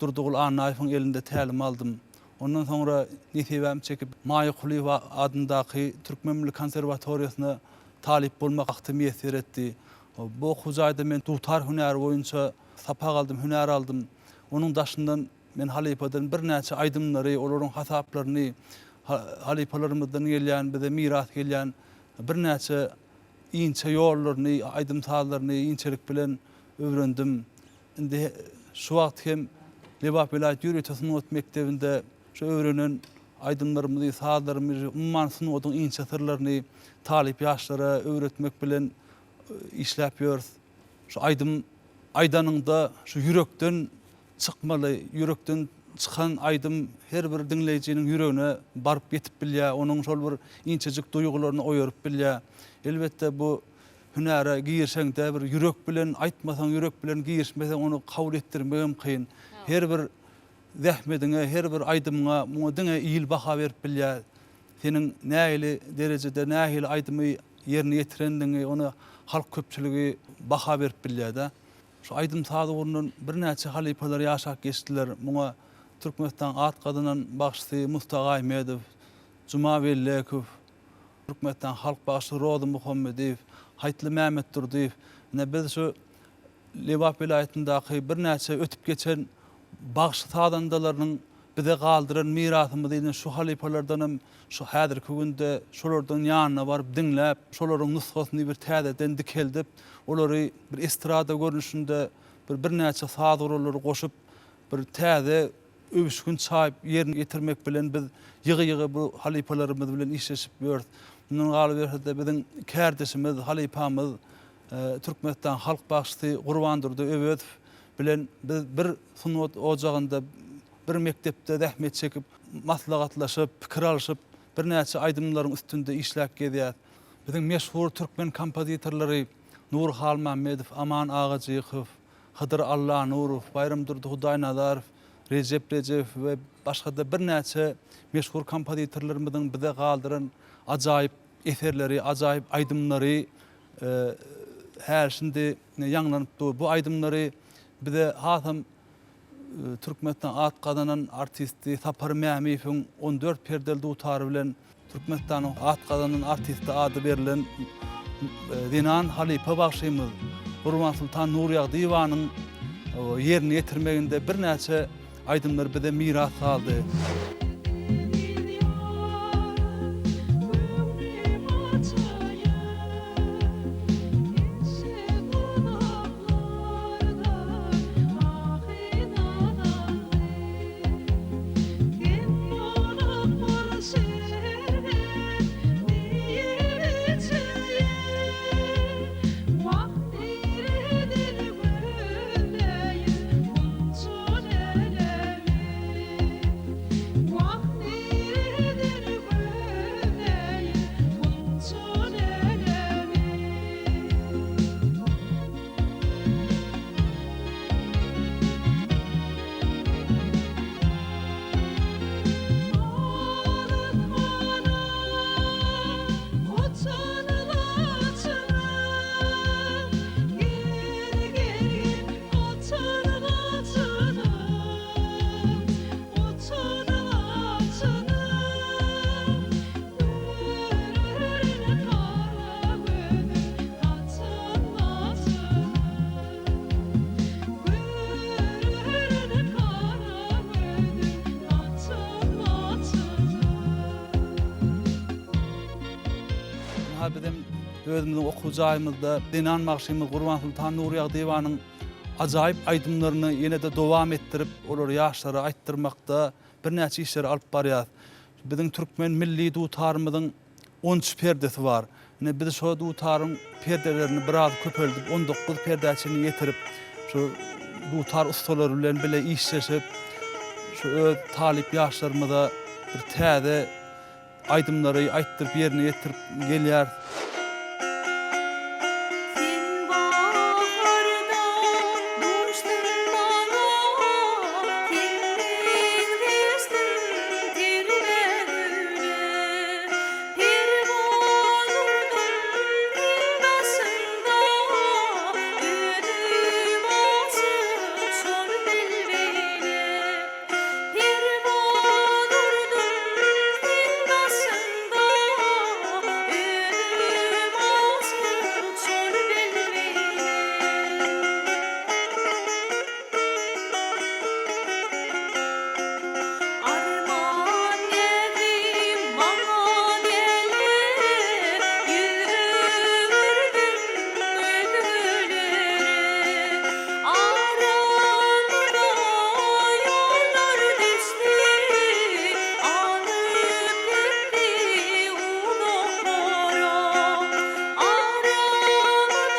Durdygul Annaýewiň elinde tälim aldym. Ondan soňra nesibäm çekip, Maýa Kulyýewa adyndaky Türkmen milli konserwatoriýasyna talyp bolmak bagty miýesser etdi. Bu okuw jaýda men dutar hünäri boýunça sapak aldym, hünär aldym. Onuň daşyndan men halypadan birnäçe aýdymlary, olaryň hasaplaryny, halypalarymyzdan gelýän, bize miras gelýän birnäçe inçe ýollaryny, aýdym-sazlaryny inçelik bilen öwrendim. Indi şu wagt hem Lebap welaýat ýörite sungat mekdebinde şu öwrenen aýdymlarymyzy, sazlarymyzy, umuman sungatyň inçe syrlaryny talyp ýaşlara öwretmek bilen işläp ýörüs. Şu aýdym aýdanyňda şu ýürekden çykmaly, ýürekden çykan aýdym her bir diňleýjiniň ýüregine baryp ýetip bilýär, onuň şol bir inçejik duýgularyny oýaryp bilýär. Elbetde bu hünäre girişeňde bir ýürek bilen aýtmasaň, ýürek bilen girişmeseň ony kabul etdirmegem kyn. Her bir zähmediňe, her bir aýdymyňa muňa diňe il baha berip bilýär. Seniň nähili derejede, nähili aýdymy ýerine ýetirendigiňi ony halk köpçüligi baha berip bilýär-de. Şu aýdym-saz ugrundan birnäçe halypalar ýaşap geçdiler. Muňa Türkmenistanyň at gazanan bagşysy Musta Gaýmedow, Juma Wellekow, Türkmenistanyň halk bagşysy Rozy Muhammediýew, Haýtly Mämmetdurdyýew. Ine, biz şu Lebap welaýatyndaky birnäçe ötüp geçen bagşy-sazandalarynyň bize galdyran mirasymyzy ine şu halypalardan hem şu häzirki günde şolardan ýanyna baryp diňläp, şolaryň nusgasyny bir täzeden dikeldip, olary bir estrada görnüşinde bir birnäçe saz gurallary goşup, bir täze öwüşgin çaýyp ýerine ýetirmek bilen biz ýygy-ýygy bu halypalarymyz bilen işleşip ýörüs. Mundan galyberse-de biziň kärdeşimiz, halypamyz Türkmenistanyň halk bagşysy Gurbandurdy Öwezow bilen biz bir sungat ojagynda, bir mekdepde zähmet çekip, maslahatlaşyp, pikir alşyp, birnäçe aýdymlaryň üstünde işläp gezýäs. Biziň meşhur türkmen kompozitorlary Nury Halmämmedow, Aman Agajykow, Hydyr Allanurow, Baýramdurdy Hudaýnazarow, Rejep Rejebow we başga-da birnäçe meşhur kompozitorlarymyzyň bize galdyran ajaýyp eserleri, ajaýyp aýdymlary häli-şindi ýaňlanyp dur. Bu aýdymlary bize hasam Türkmenistanyň at gazanan artisti Sapar Mämiýewiň on dört perdeli dutary bilen Türkmenistanyň at gazanan artisti ady berlen zenan halypa bagşymyz Gurbansoltan Nurýagdyýewanyň ýerine ýetirmeginde birnäçe aýdymlar bize miras galdy. Özümiziň okuw jaýymyzda zenan bagşymyz Gurbansoltan Nurýagdyýewanyň ajaýyp aýdymlaryny ýene-de dowam etdirip, olary ýaşlara aýtdyrmakda birnäçe işleri alyp barýarys. Biziň türkmen milli dutarymyzyň 13 perdesi bar. Ine, biz şo dutaryň perdelerini biraz köpeldip, 19 perdä çenli ýetirip, şu dutar ussalary bilen bile işleşip, şu öz talyp ýaşlarymyza bir täze aýdymlary aýtdyryp ýerine ýetirip gelýäris. Sen baharda duşduň maňa, Sen meňzeşdiň terbe güle. Perwan urdum seň daşyňda, Özüm aşyk şol bilbile. Perwan urdum seň daşyňda, Özüm aşyk şol bilbile. Arman näzim maňa geler, Ýüz öwürdim özgelere. Aramyza ýollar düşdi, Alyp gitdi uzaklara. Aramyza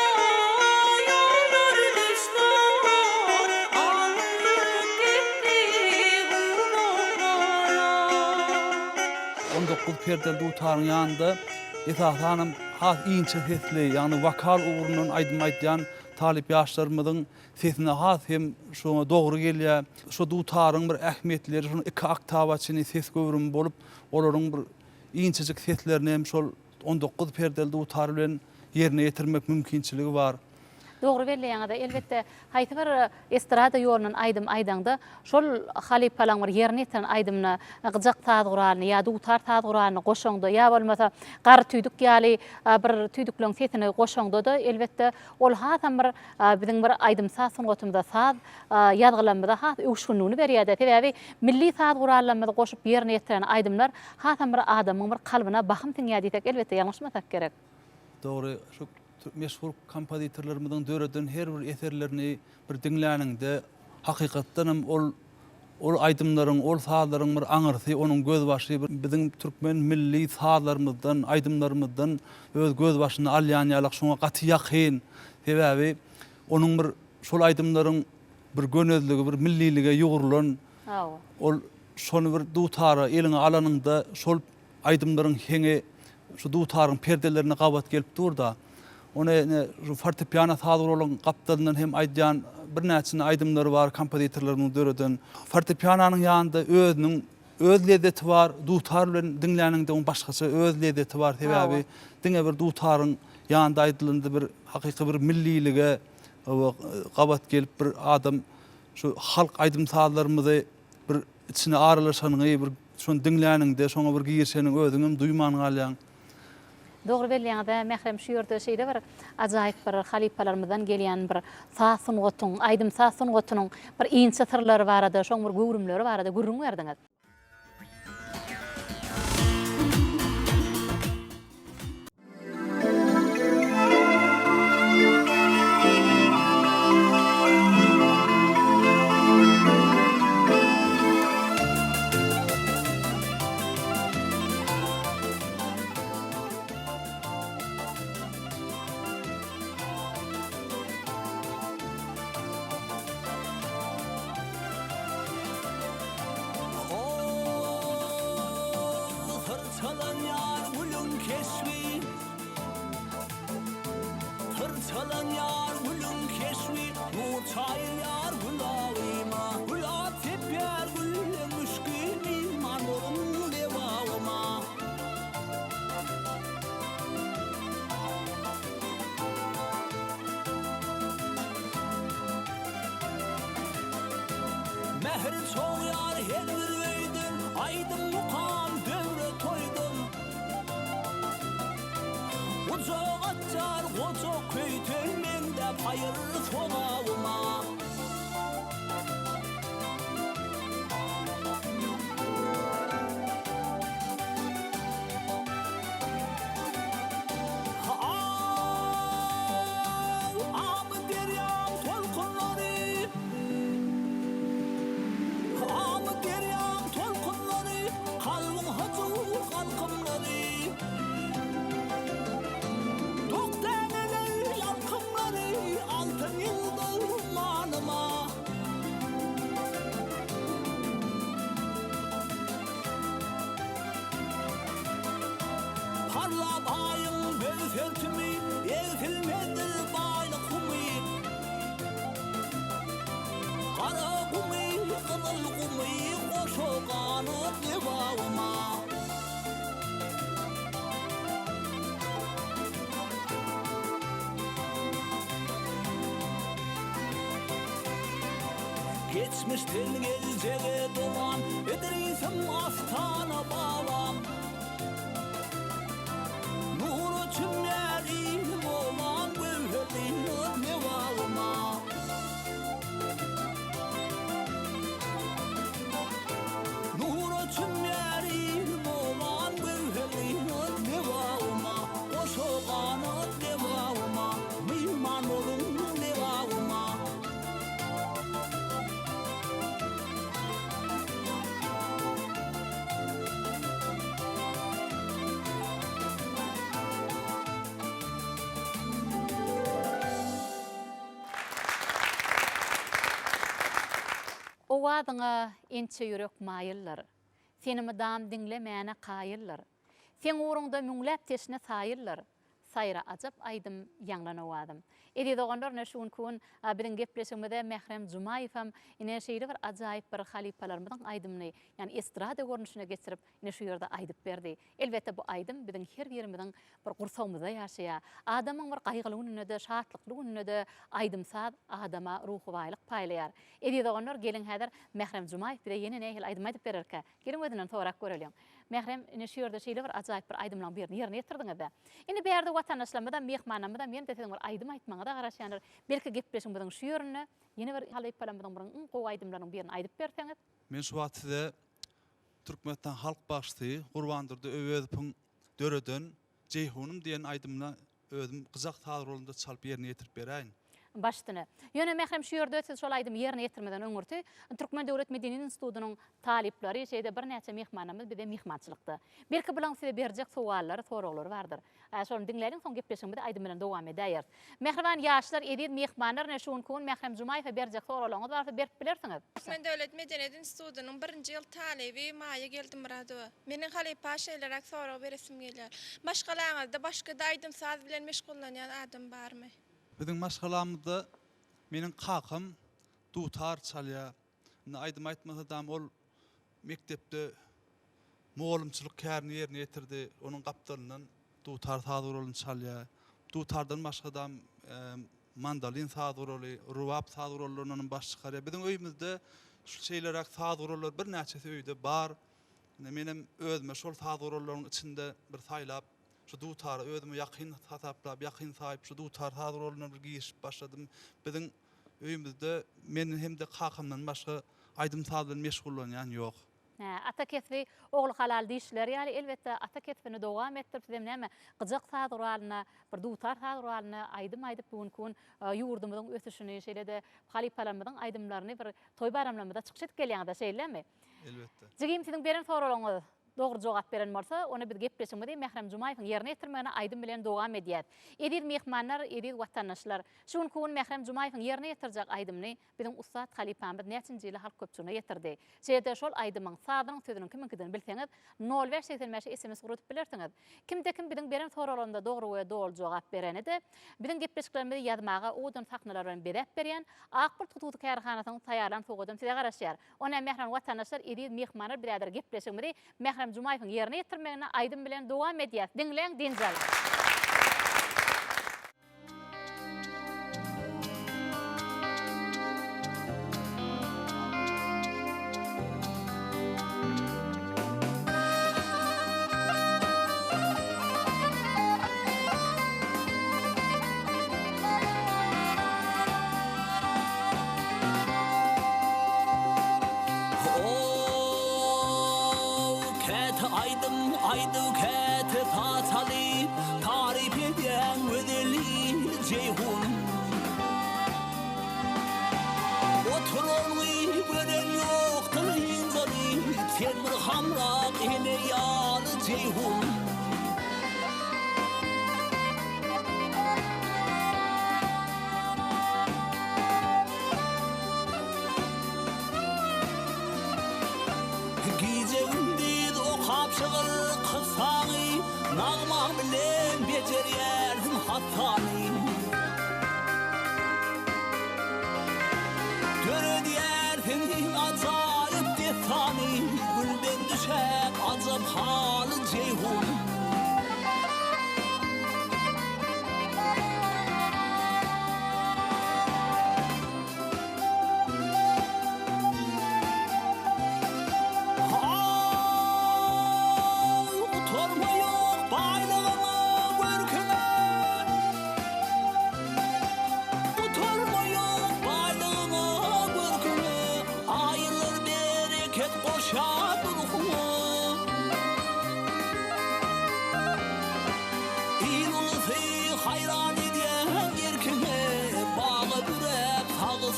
ýollar düşdi, Alyp gitdi uzaklara. 19 perdeli dutaryň ýanynda esasanam has inçe sesli, ýagny wokal ugrundan aýdym aýdýan Talyp ýaşlarymyzyň sesine has hem şoňa dogry gelýär. Şo dutaryň bir ähmiýetli ýeri şonuň iki oktawa çenli ses göwrümi bolup, olaryň bir inçejik seslerini hem şol 19 perdeli dutar bilen ýerine ýetirmek mümkinçiligi bar. Dogry belleýäňiz. Elbetde, haýsy bir estrada ýolundan aýdym aýdaňda, şol halypalaň bir ýerine ýetiren aýdymyna gyjak saz guralyny ýa dutar saz guralyny goşaňda, ýa bolmasa gar tüýdük ýaly bir tüýdükleň sesini goşaňda-da, elbetde, Ol hasam bir biziň bir aýdym-saz sungatymyza, saz ýazgylarymyza has öwüşginligini berýär-de. Sebäbi milli saz gurallarymyzy goşup ýerine ýetiren aýdymlar hasam bir adamyň bir kalbyna bahym siňýär diýsek, elbetde, ýalňyşmasak gerek. Dogry, şu meşhur kompozitorlarymyzyň döreden her bir eserlerini bir diňläniňde, hakykatdan hem ol Ol aýdymlaryň, ol sazlaryň bir aňyrsy, onuň gözbaşy bir biziň türkmen milli sazlarymyzdan, aýdymlarymyzdan öz gözbaşyny alýan ýalak, şoňa gaty ýakyn. Sebäbi onuň bir şol aýdymlaryň bir gönezligi, bir millilige ýugrulan. Ol şony bir dutara eliňe alanyňda şol Aýdymlaryň heňi şu dutaryň perdelerine gabat gelip dur-da. Ony ine şu fortepiano saz guralyň gapdalyndan hem aýdýan birnäçe aýdymlary bar kompozitorlarymyzyň döreden. Fortepianonyň ýanynda özüniň öz lezzeti bar, dutar bilen diňläniňde oň başgaça öz lezzeti bar. Sebäbi diňe bir dutaryň ýanynda aýdylanda bir hakyky bir millilige gabat gelip bir adam şu halk aýdym-sazlarymyzy bir içine aralaşanyňy, bir şony diňläniňde, şoňa bir girişeniňi özüňem duýman galýaň. Dogry belleýäňiz-ä, Mährem, şu ýerde şeýle bir ajaýyp bir halypalarymyzdan gelýän bir saz sungatyň, aýdym-saz sungatynyň bir inçe syrlary barada, şoň bir göwrümleri barada gürrüň berdiňiz. Syrçalanýar gülüň keşbi Syrçalanýar gülüň keşbi Nur çaýylýar gülabyma Gülap sepýär gülleň müşki Myhman boluň Lebabyma. Mähir çogýar her bir öýden, Aýdym mukam döwre toýdan. Gujak açýar goja köýten, Mende haýyr sogabyma. Geçmişden geljege dowam, Idrisim astana babam. Nura çümýär ilim obam, Göwher gyýmaz lewagyma. Nura çümýär ilim obam, Göwher gyýmaz lewagyma. Goşa ganat lewagyma, Myhman boluň lewagyma. Owazyňa ençe ýürek maýyldyr. Seni mydam diňlemäne kaýyldyr. Seň ugruňda müňläp teşne saýyldyr. Saýra ajap aýdym ýaňlan owazym. Eziz doganlar ine şu günki gün biziň gepleşigimize Mährem Jumaýewem ine şeýle bir ajaýyp bir halypalarymyzyň aýdymyny ýagny estrada görnüşine geçirip ine şu ýerde aýdyp berdi. Elbetde bu aýdym biziň her birimiziň bir gursagymyzda ýaşaýar. Adamyň bir gaýgyly gününde-de şatlykly gününde-de aýdym-saz adama ruhy baýlyk paýlaýar. Eziz doganlar geliň häzir Mährem Jumaýew bize ýene nähili aýdym aýdyp bererkä? Geliň özünden sorap göreliň. Mährem, ine şu ýerde şeýle bir ajaýyp bir aýdymlaň birini ýerine ýetirdiňiz-dä. Indi bärde watandaşlarymyzam, myhmanlarymyzam ýene-de siziň bir aýdym aýtmagyňyza garaşýandyr. Belki gepleşigimiziň şu ýerinde ýene bir halypalarymyzyň bir iň gowy aýdymlarynyň birini aýdyp berseňiz. Men şu wagt size Türkmenistan halk bagşysy Gurbandurdy Öwezowyň döreden Jeýhunym diýen aýdymyny Özüm gyjak saz rolunda çalyp ýerine ýetirip beräýin. Baş üstüne. Ýöne Mährem şu ýerde siz şol aýdymy ýerine ýetirmeden öňürti Türkmen döwlet medeniýet institutynyň talyplary şeýde birnäçe myhmanlarymyz bize myhmançylykda. Belki bulaň size berjek sowallary, soraglary bardyr. Şony diňläliň soň gepleşigimizi aýdym bilen dowam edäýeris. Mähriban ýaşlar, eziz myhmanlar ine şu günki gün Mährem Jumaýewe berjek soraglaryňyz barsa berip bilersiňiz. Türkmen döwlet medeniýet institutynyň birinji ýyl talyby Maýa Geldimyradowa. Meniň halypa şeýleräk sorag beresim gelýär. Maşgalaňyzda başga-da aýdym-saz bilen meşgullanýan adam barmy? Biziň maşgalamyzda meniň kakam dutar çalýar. Indi aýdym aýtmasadam ol mekdepde mugallymçylyk kärini ýerine ýetirdi. Onuň gapdalyndan dutar saz guralyny çalýar. Dutardan başgadam mandolin saz guraly, rubap saz gurallaryndan hem baş çykarýar. Biziň öýümizde şeýleräk saz gurallary birnäçesi öýde bar. Indi menem özüme şol saz gurallaryň içinde bir saýlap, şu dutary özüme ýakyn hasaplap, ýakyn saýyp, şu dutar saz guralyna bir girişip başladym. Biziň öýümizde menden hem-de kakamdan başga aýdym-saz bilen meşgullanýan ýok. Hä, ata kesbi ogly halal diýişleri ýaly, elbetde, ata kesbini dowam etdirip, sizem näme, gyjak saz guralyna, bir dutar saz guralyna aýdym aýdyp, bu günki gün ýurdumyzyň ösüşini, şeýle-de halypalarymyzyň aýdymlaryny bir toý-baýramlarymyzda çykyş edip gelýäňiz-dä, şeýlemi? Elbetde. Jigim siziň beren soraglaryňyz dogry jogap beren bolsa, onda biz gepleşigimizi Mährem Jumaýewiň ýerine ýetirmegine aýdym bilen dowam edýäs. Eziz myhmanlar, eziz watandaşlar! Şu günki gün Mährem Jumaýewiň ýerine ýetirjek aýdymyny biziň ussat halypamyz näçinji ýyly halk köpçüligine ýetirdi. Şeýle-de şol aýdymyň sazynyň sözüniň kimiňkidigini bilseňiz, nol bäş 85-e sms ugradyp bilersiňiz. Kimde-kim biziň beren soraglarymyza dogry we doly jogap berene-de, biziň gepleşiklerimizi ýazmaga owadan sahnalar bilen bezäp berýän Ak Bulut hususy kärhanasynyň taýýarlan sowgadam size garaşýar. Onda mähriban watandaşlar, eziz myhmanlar biz häzir gepleşigimizi Mährem Jumaýewiň ýerine ýetirmeginde aýdym bilen dowam edýäs. Diňläň, dynç alyň. Ho-ow, käte aýdym aýdyp, käte saz çalyp, Taryp edýäň gözeli Jeýhun. Oturanyňy gören ýokdur ynjalyp, Sen bir hamrak ene ýaly Jeýhun. Gije-gündiz okap şygyr kyssaňy, Nagmaň bilen bejerýärsiň hassany. Döredýärsiň iň ajaýyp dessany, Gülden düşäp ajap haly Jeýhun.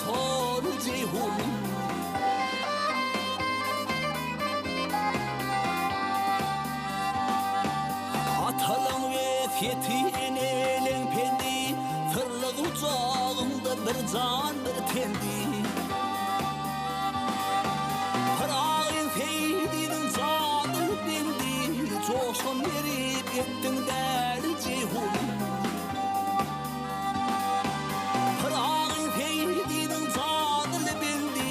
atar Jeýhun. Atalaň wesýeti, eneleň pendi, Syrly gujagyňda bir jan, bir tendi. Pyragyň Seýdiniň jany bendi, Joşgun berip etdiň däli Jeýhun. Pyragyň Seýdiniň janyny bendi,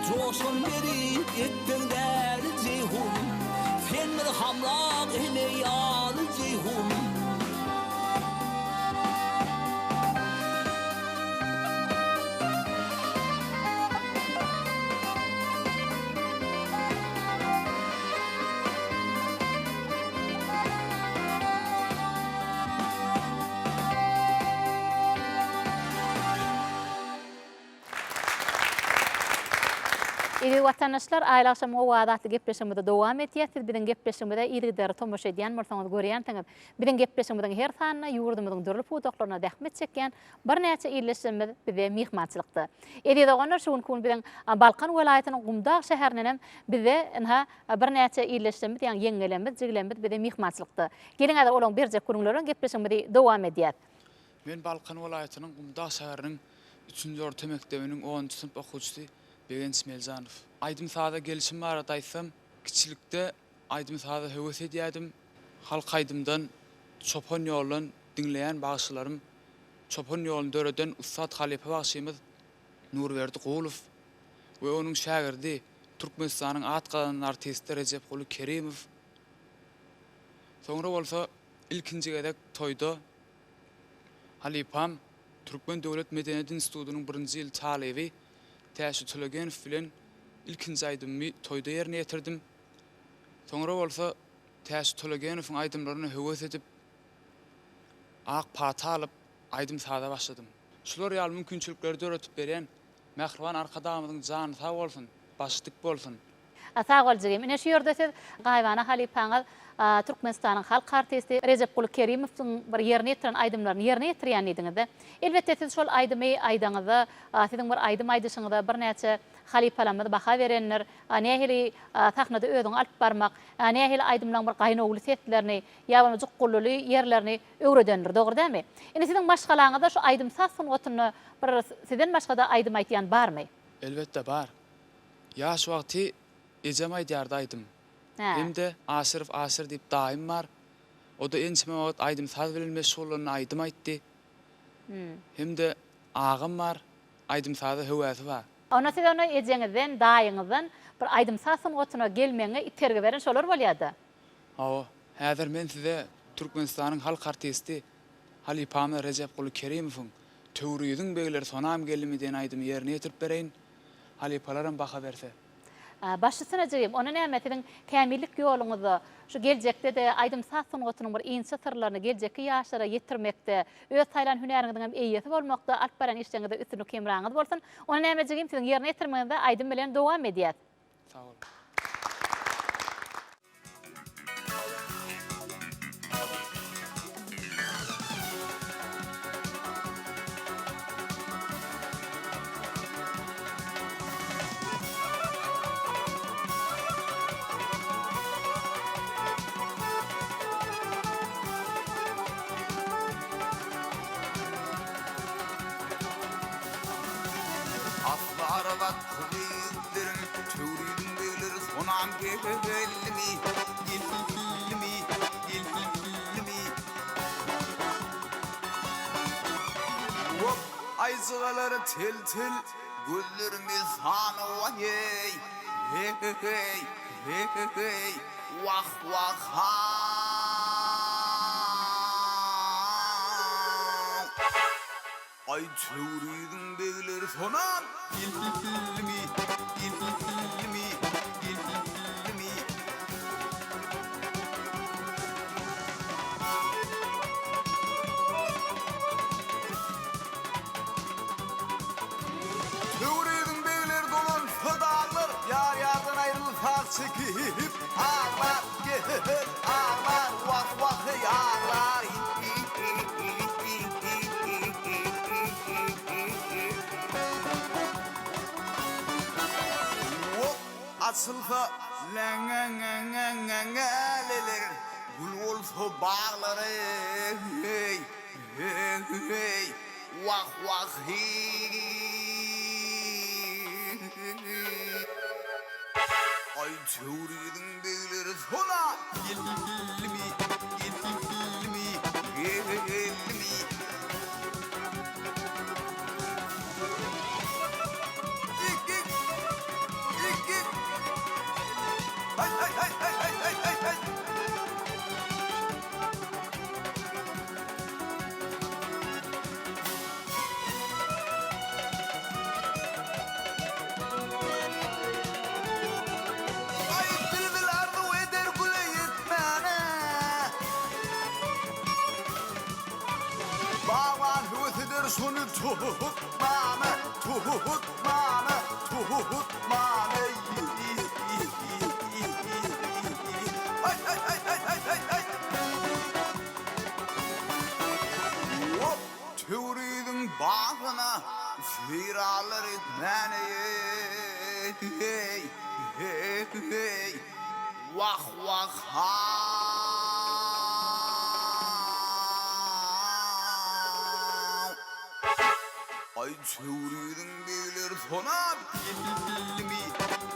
Joşgun berip etdiň däli Jeýhun. Sen bir hamlak ene ýaly Jeýhun. Eziz watandaşlar, Aýly agşamyň owazy atly gepleşigimizi dowam edýäs. Siz biziň gepleşigimize yzygiderli tomaşa edýän bolsaňyz görýänsiňiz. Biziň gepleşigimiziň her sanynda ýurdumyzyň dürli pudaklarynda zähmet çekýän birnäçe ildeşlerimiz bize myhmançylykda. Eziz doganlar, şu günki gün biziň Balkan welaýatynyň Gumdag şäherindenem bize ynha Birnäçe ildeşlerimiz, ýagny ýeňňelerimiz, jigilerimiz bize myhmançylykda. Geliň häzir olaryň berjek gürrüňleri bilen gepleşigimizi dowam edýäs. Men Balkan welaýatynyň Gumdag şäheriniň üçünji orta mekdebiniň onunjy synp okuwçysy Begenç Meljanow. Aýdym-saza gelşim barada aýtsam, kiçilikde aýdym-saza höwes edýärdim. Halk aýdymdan, çopan ýoldan diňleýän bagşylarym, çopan ýoluny döreden ussat halypa bagşymyz Nurberdi Gulow we onuň şägirdi, Türkmenistanyň at gazanan artisti Rejepguly Kerimow. Soňra bolsa ilkinji gezek toýda halypam, Türkmen döwlet medeniýet institutynyň birinji ýyl talyby Täşli Tölegenow bilen ilkinji aýdymymy toýda ýerine ýetirdim. Soňra bolsa Täşli Tölegenowyň aýdymlaryna höwes edip, ak pata alyp, aýdym-saza başladym. Şular ýaly mümkinçilikleri döredip berýän Mähriban Arkadagymyzyň jany sag bolsun, başy dik bolsun! Sag bol jigim. Ine şu ýerde siz gaýybana halypaňyz Türkmenistanyň halk artisti Rejepguly Kerimowyň bir ýerine ýetiren aýdymlaryny ýerine ýetirýän diýdiňizde. Elbetde siz şol aýdymy aýdaňyzda siziň bir aýdym aýdyşyňyza birnäçe halypalarymyz baha berendir. Nähili sahnada özüňi alyp barmak, nähili aýdymlaryň bir gaýnawly seslerini ýa bolmasa jukgullyly ýerlerini öwredendir, dogry dälmi? Indi siziň maşgalaňyzda şu aýdym-saz sungatynda bir sizden başga-da aýdym aýtýan barmy? Elbetde bar. Ýaş wagty ejem aýdýardy aýdym. Hem-de Aşyrow Aşyr diýip daýym bar. O-da ençeme wagt aýdym-saz bilen meşgullandy, aýdym aýtdy. Hem-de agam bar, aýdym-saza höwäsi bar. Onda siz ony ejeňizden, daýyňyzdan bir aýdym-saz sungatyna gelmegiňe itergi beren şolar bolýa-da? Hawa, häzir men size Türkmenistanyň halk artisti halypamyz Rejepguly Kerimowyň Töwriziň begleri sonam geldimi diýen aýdymy ýerine ýetirip bereýin, halypalaram baha berse. Baş üstüne jigim, onda näme siziň kämillik ýoluňyzda şu geljekde-de aýdym-saz sungatynyň bir inçe syrlaryny geljekki ýaşlara ýetirmekde, öz saýlan hünäriňiziňem eýesi bolmakda alyp barýan işleriňizde üstünlik hemraňyz bolsun. Onda näme jigim siziň ýerine ýetirmegiňizde aýdym bilen dowam edýäs. Sag boluň. Asly Arabat gyzydyr, Töwriziň begleri sonam geldimi, geldimi, geldimi? Hop, aýjygalary tel-tel, gözleri mesana waý-eý, he-he-heý, he-he-heý, wah-wah-haý! Aý Töwriziň begleri sonam geldimi, geldimi, geldimi? Töwriziň begleri dolansa daglar, Ýar-ýardan aýrylsa çekip aglar, Gel aglar, wah-wah heý aglar. Açylsa läňäňäňäňäňäleler, Gül bolsa baglary, heý, heý, wah, wah, heý. Aý, Töwriziň begleri sona geldimi, geldimi, geldimi? Aý bilbil arzuw eder güle ýetmäne. Bagban höwes eder şony tutmana, tutmana, tutmana. Hop, Töwriziň bagyna seýranlar etmäne, heý, Wah wah ha. Aý Töwriziň begleri sonap geldimi,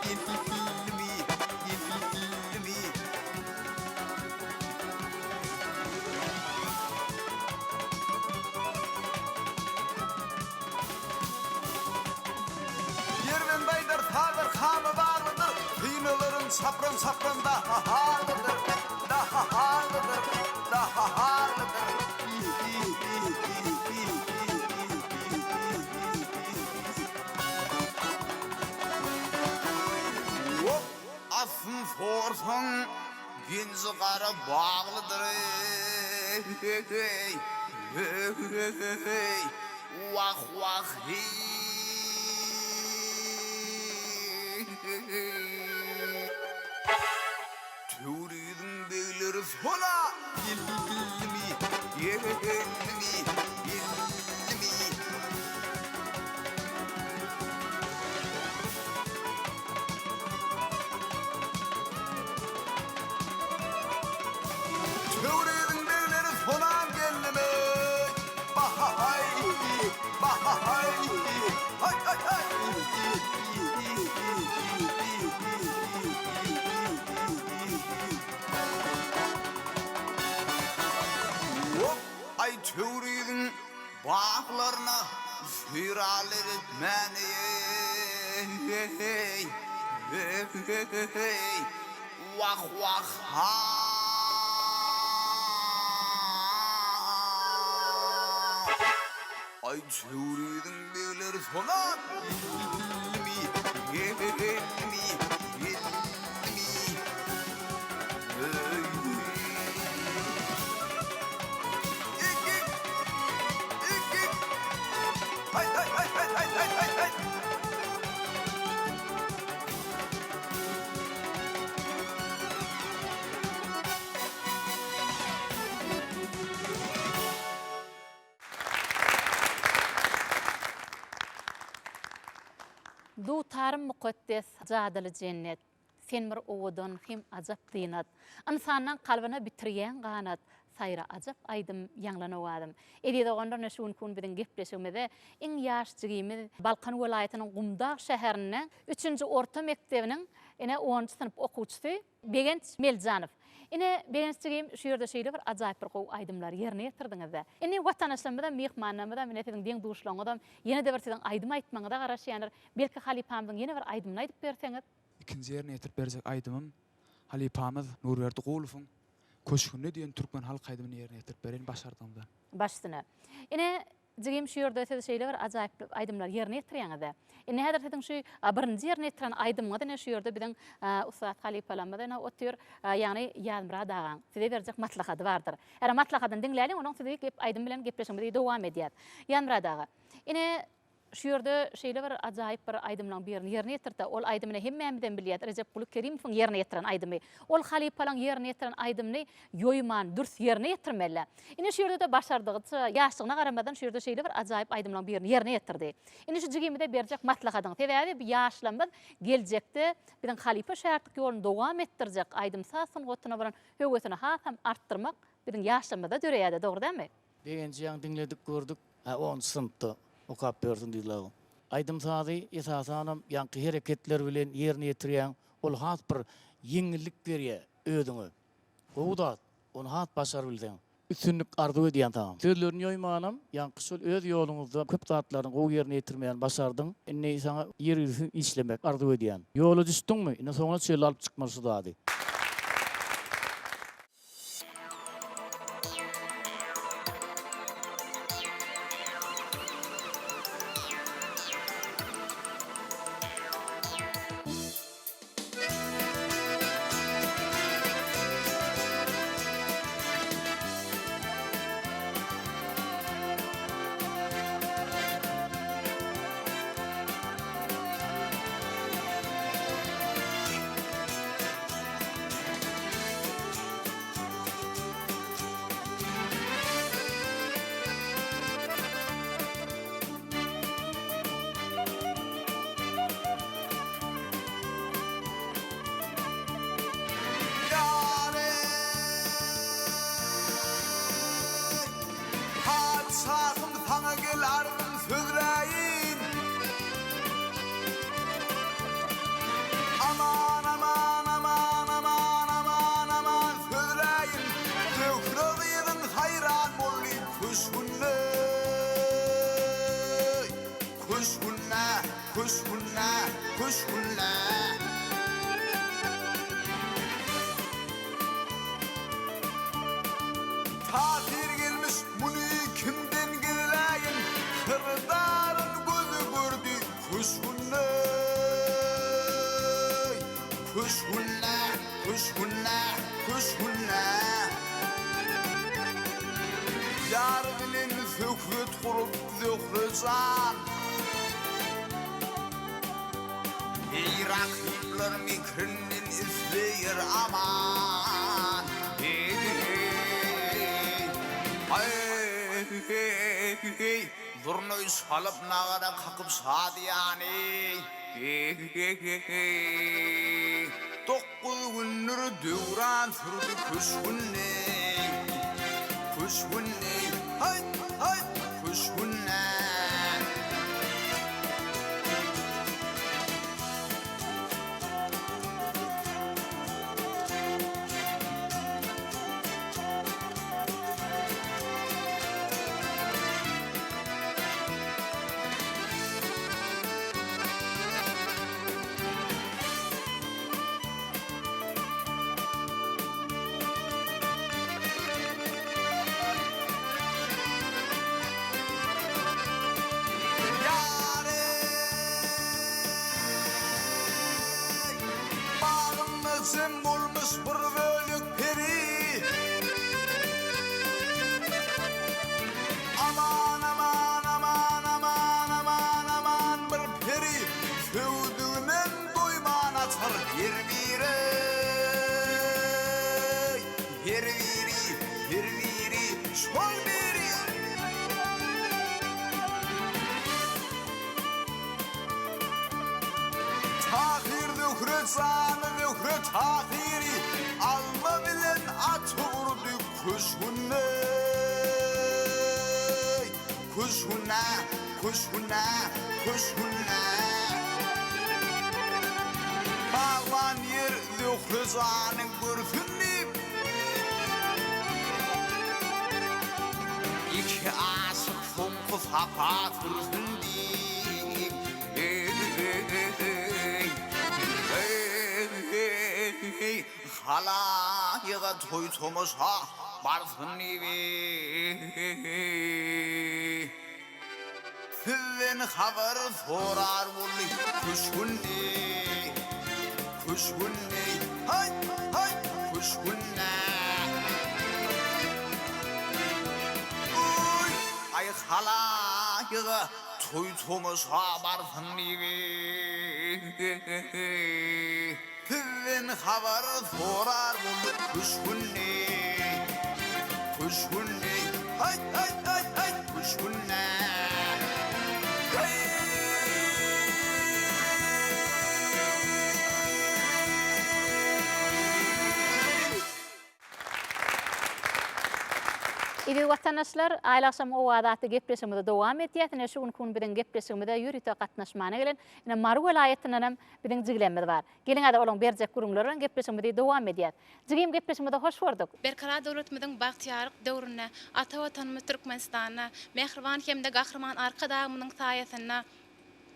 geldimi, geldimi. Ýerben baýdar sazlar kama baglydyr, Synalaryň çapran-çapran dahalydyr, dahalydyr, dahalydyr. Hop, aslyn sorsaň, genji gara baglydyr, eý, eý, Wah wah heý. Töwriziň begleri sona geldimi, geldimi, geldimi. Töwriziň begleri sona geldimi. Bahaý, bahaý, haý, haý, haý. Hop, aý Töwriziň baglaryna seýralar etmäni, heý, heý, Wah wah ha. Aý Töwriziň begleri sona geldimi, geldimi, geldimi. Eý. Ik ik. Ik ik. Haý haý haý haý haý haý haý haý. Dutarym mukaddes jadyly jennet, Sen bir owadan hem ajap zynat. Ynsanlaň kalbyna bitirýäň ganat, Saýra ajap aýdym, ýaňlan owazym. Eziz doganlar ine şu günki gün biziň gepleşigimizde iň ýaş jigimiz Balkan welaýatynyň Gumdag şäherinde üçünji orta mekdebiniň ine onunjy synp okuwçysy Begenç Meljanow. Ine Begenç jigim şu ýerde şeýle bir ajaýyp bir gowy aýdymlary ýerine ýetirdiňizde. Indi watandaşlarymyzam myhmanlarymyzam ine siziň deň-duşlaryňyzam ýene-de bir siziň aýdym aýtmagyňyza garaşýandyr. Belki halypamyzyň ýene bir aýdymyny aýdyp berseňiz. Ikinji ýerine ýetirip berjek aýdymym halypamyz Nurberdi Gulowyň Köşgünde diýen türkmen halk aýdymyny ýerine ýetirip bereýin başardygymdan. Baş üstüne. Ine, jigim şu ýerde siz şeýle bir ajaýyp aýdymlary ýerine ýetirýäňiz-dä. Indi häzir siziň şu birinji ýerine ýetiren aýdymyňyz ine şu ýerde biziň ussat halypalarymyz ine otyr, ýagny Ýazmyrat agaň size berjek maslahaty bardyr. Häzir maslahatyny diňläliň, onuň sizi gep aýdym bilen gepleşigimizi dowam edýäs. Ýazmyrat aga, ine. Şu ýerde şeýle bir ajaýyp bir aýdymlaň birini ýerine ýetirdi. Ol aýdymyny hemmämizem bilýäs, Rejepguly Kerimowyň ýerine ýetiren aýdymy. Ol halypalaň ýerine ýetiren aýdymyny ýoýman, dürs ýerine ýetirmeli. Ine şu ýerde-de başardygyça, ýaşlygyna garamazdan şu ýerde şeýle bir ajaýyp aýdymlaň birini ýerine ýetirdi. Indi şu jigimize berjek maslahatyň, sebäbi bu ýaşlarymyz geljekde biziň halypa-şägirtlik ýoluny dowam etdirjek, aýdym-saz sungatyna bolan höwesini hasam artdyrmak biziň ýaşlarymyzda döreýär-de, dogry dälmi? Begenji ýaňy diňledik gördük. Hä onunjy synpda okap ýörsüň diýdiler. Aýdym-sazy esasanam ýaňky hereketler bilen ýerine ýetirýäň, ol has bir ýeňillik berýär özüňe. Gowy zat, ony has başarybilseň. Üstünlik arzuw edýän saňa. Sözlerini ýoýmanam, ýaňky şol öz ýoluňyzda köp zatlaryny gowy ýerine ýetirmäni başardyň. Indi saňa ýergilsiz işlemek arzuw edýän. Ýola düşdüňmi, indi soňuna çenli alyp çykmaly şu zady. Ýar-eý! Patyşahym saňa gel arzym sözläýin. Aman aman aman aman aman aman sözläýin Zöhre gyzyň haýran boldy köşgünde Köşgünde köşgünde köşgünde. Tahyr gelmiş muny kimden gizläýin Syrdaryn gözi gördi Köşgünde, köşgünde, köşgünde, köşgünde. Ýar bilen söhbet gurup Zöhre jan. Eý rakyplar mekrinden isleýär aman. Eý-eý, aý-eý-eý. Zurnaý çalyp nagara kakyp şadyýany He-he-he-he. Dokguz gündür döwran sürdi köşgünde Köşgünde, haýt, haýt, köşgünde. Ýar-eý! Bagynda jem bolmuş bir bölek peri. Aman aman aman aman aman aman bir peri Söwdüginem doýman açar her biri Her biri her biri şol biri. Tahyr Zöhre jany Zöhre Tahyry Alma bilen aty urdy köşgüne Köşgüne, köşgüne, köşgüne Bagban ýer Zöhre jany görsün diýip Iki aşyk soňky sapa sürsün diýip Eý-eý-eý, eý-eý-eý, Halaýyga toý-tomaşa barsyn diýip, Sizden habar sorar boldy köşgünde, Köşgünde, haý, haý, köşgünde. Oý, aý halaýyga. toý-tomaşa barsyn diýip. Sizden habar sorar bolduk köşgünde, Köşgünde, haýt, haýt, haýt, haýt, köşgünde. Heý! Eziz watandaşlar, Aýly agşamyň owazy atly gepleşigimizi dowam edýäs. Ine şu günki gün biziň gepleşigimize ýörite gatnaşmana gelen ine Mary welaýatyndan hem biziň jiglemmiz bar. Geliň häzir olaň berjek gürrüňleri bilen gepleşigimizi dowam edýäs. Jigim gepleşigimize hoş gördük. Berkarar döwletimiziň bagtyýarlyk döwründe ata Watanymyz Türkmenistanda mähriban hem-de Gahryman Arkadagymyzyň saýasynda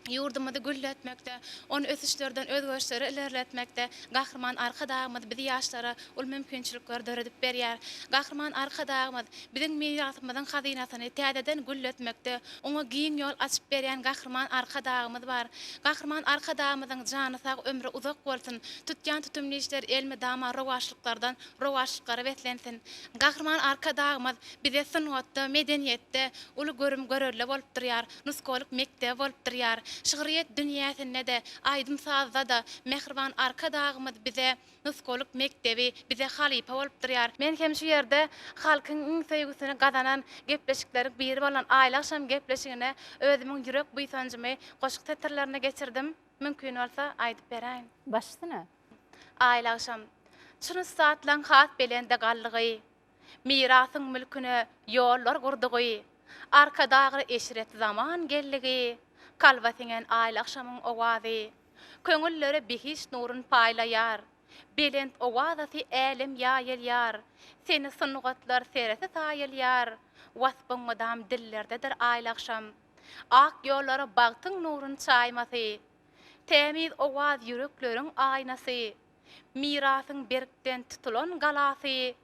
Ýurdumyzy gülletmekde, ony ösüşlerden özgerişlere ilerletmekde Gahryman Arkadagymyz biz ýaşlara uly mümkinçilikleri döredip berýär. Gahryman Arkadagymyz biziň mirasymyzyň hazynasyny täzeden gülletmekde, oňa giň ýol açyp berýän Gahryman Arkadagymyz bar. Gahryman Arkadagymyzyň jany sag, ömri uzak bolsun, tutýan tutumly işleri elmydama rowaçlyklardan rowaçlyklara beslensin. Gahryman Arkadagymyz bize sungatda, medeniýetde uly görüm-görelde bolup durýar. Nusgalyk mekdebi bolup durýar. Şygryýet dünýäsinde-de, aýdym-sazda-da mähriban Arkadagymyz bize nusgalyk mekdebi, bize halypa bolup durýar. Men hem şu ýerde halkyň iň söýgüsini gazanan gepleşikleriň biri bolan Aýly agşam gepleşigine özümiň ýürek buýsanjymy goşgy setirlerine geçirdim. Mümkin bolsa, aýdyp beräýin. Baş üstüne. Aýly agşam. Çyn ussatlaň has belende galdygy. Mirasyň mülküne ýollar gurdugy, Arkadagly eşret zaman geldigi, Kalba siňen aýly agşamyň owazy, Köňüllere behişt nurun paýlaýar. Belent owazasy älem ýaýylýar, Seni sungatlar seresi saýylýar, Waspyň mydam dillerdedir aýly agşam. Ak ýollara bagtyň nurun çaýmasy, Tämiz owaz ýürekleriň aýnasy, Mirasyň berkden tutulan galasy,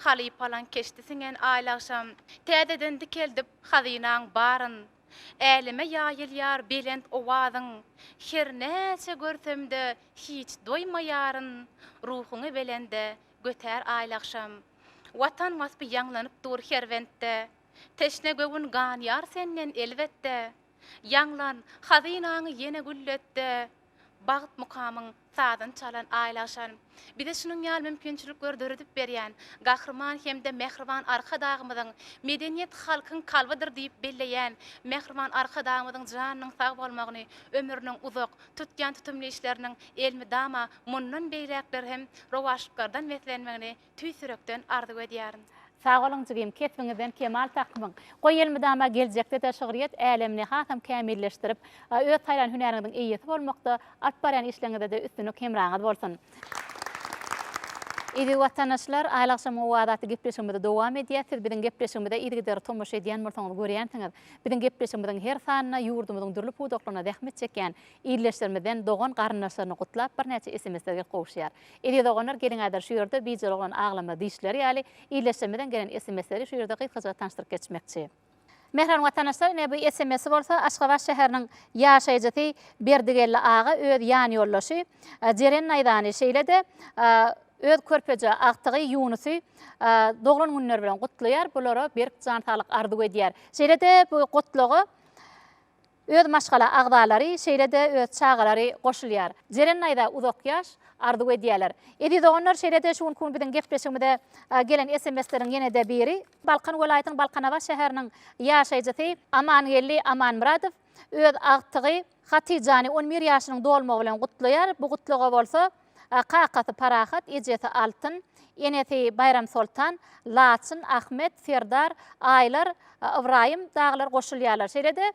Halypalaň keşdi siňen aýlagşam, Täzeden dikeldip hazynaň baryn. Äleme ýaýylýar belent owazyň, Her näçe görsem-de hiç doýmaýaryn, Ruhuňy belende götär aýlagşam. Watan waspy ýaňlanyp dur her bentde, Teşne göwün ganýar senden elbetde. Ýaňlan, hazynaňy ýene güllet-de, Bagt mukamyň sazyn çalan Aýlagşan. Bize şunuň ýaly mümkinçilikleri döredip berýän Gahryman hem-de mähriban Arkadagymyzyň Medeniýet halkyň kalbydyr diýip belleýän mähriban Arkadagymyzyň janynyň sag bolmagyny, ömrüniň uzak, tutýan tutumly işleriniň elmydama mundan beýläkler hem rowaçlyklardan beslenmegini tüýs ýürekden arzuw edýärin. Sag boluň jigim, kesbiňizden kemal tapyň. Goý elmydama geljekde-de şygryýet älemini hasam kämilleşdirip, öz saýlan hünäriňiziň eýesi bolmakda, alyp barýan işleriňizde-de üstünlik hemraňyz bolsun! Eziz watandaşlar, Aýly agşamyň owazy atly gepleşigimizi dowam edýäs. Siz biziň gepleşigimize yzygiderli tomaşa edýän bolsaňyz görýänsiňiz. Biziň gepleşigimiziň her sanynda ýurdumyzyň dürli pudaklarynda zähmet çekýän ildeşlerimizden dogan garyndaşlaryny gutlap birnäçe SMS-ler gelip gowuşýar. Eziz doganlar geliň häzir şu ýerde bijel oglan aglamaz diýişleri ýaly ildeşlerimizden gelen SMS-leri şu ýerde gysgajyk tanyşdyryp geçmekçi. Mähriban watandaşlar ine bu SMS-i bolsa Aşgabat şäheriniň ýaşaýjysy Berdigeldi aga öz ýanýoldaşy Jeren Naýzany şeýle-de öz körpeje agtygy Ýunusy doglan günleri bilen gutlaýar bulara berk jan saglyk arzuw edýär. Şeýle-de bu gutlaga Öz maşgala agzalary, şeýle-de öz çagalary goşulýar. Jeren daýza uzak ýaş arzuw edýärler. Eziz doganlar, şeýle-de şu günki gün biziň gepleşigimize gelen SMS-leriň ýene-de biri, Balkan welaýatynyň Balkanabat şäheriniň ýaşaýjysy Amangeldi Amanmyradow öz agtygy Hatyjany on bir ýaşynyň dolmagy bilen gutlaýar. Bu gutlaga bolsa Kakasy Parahat, ejesi Altyn, enesi Baýramsoltan, Laçyn, Ahmet, Serdar, Aýlar, Ybraýym dagylar goşulýarlar. Şeýle-de,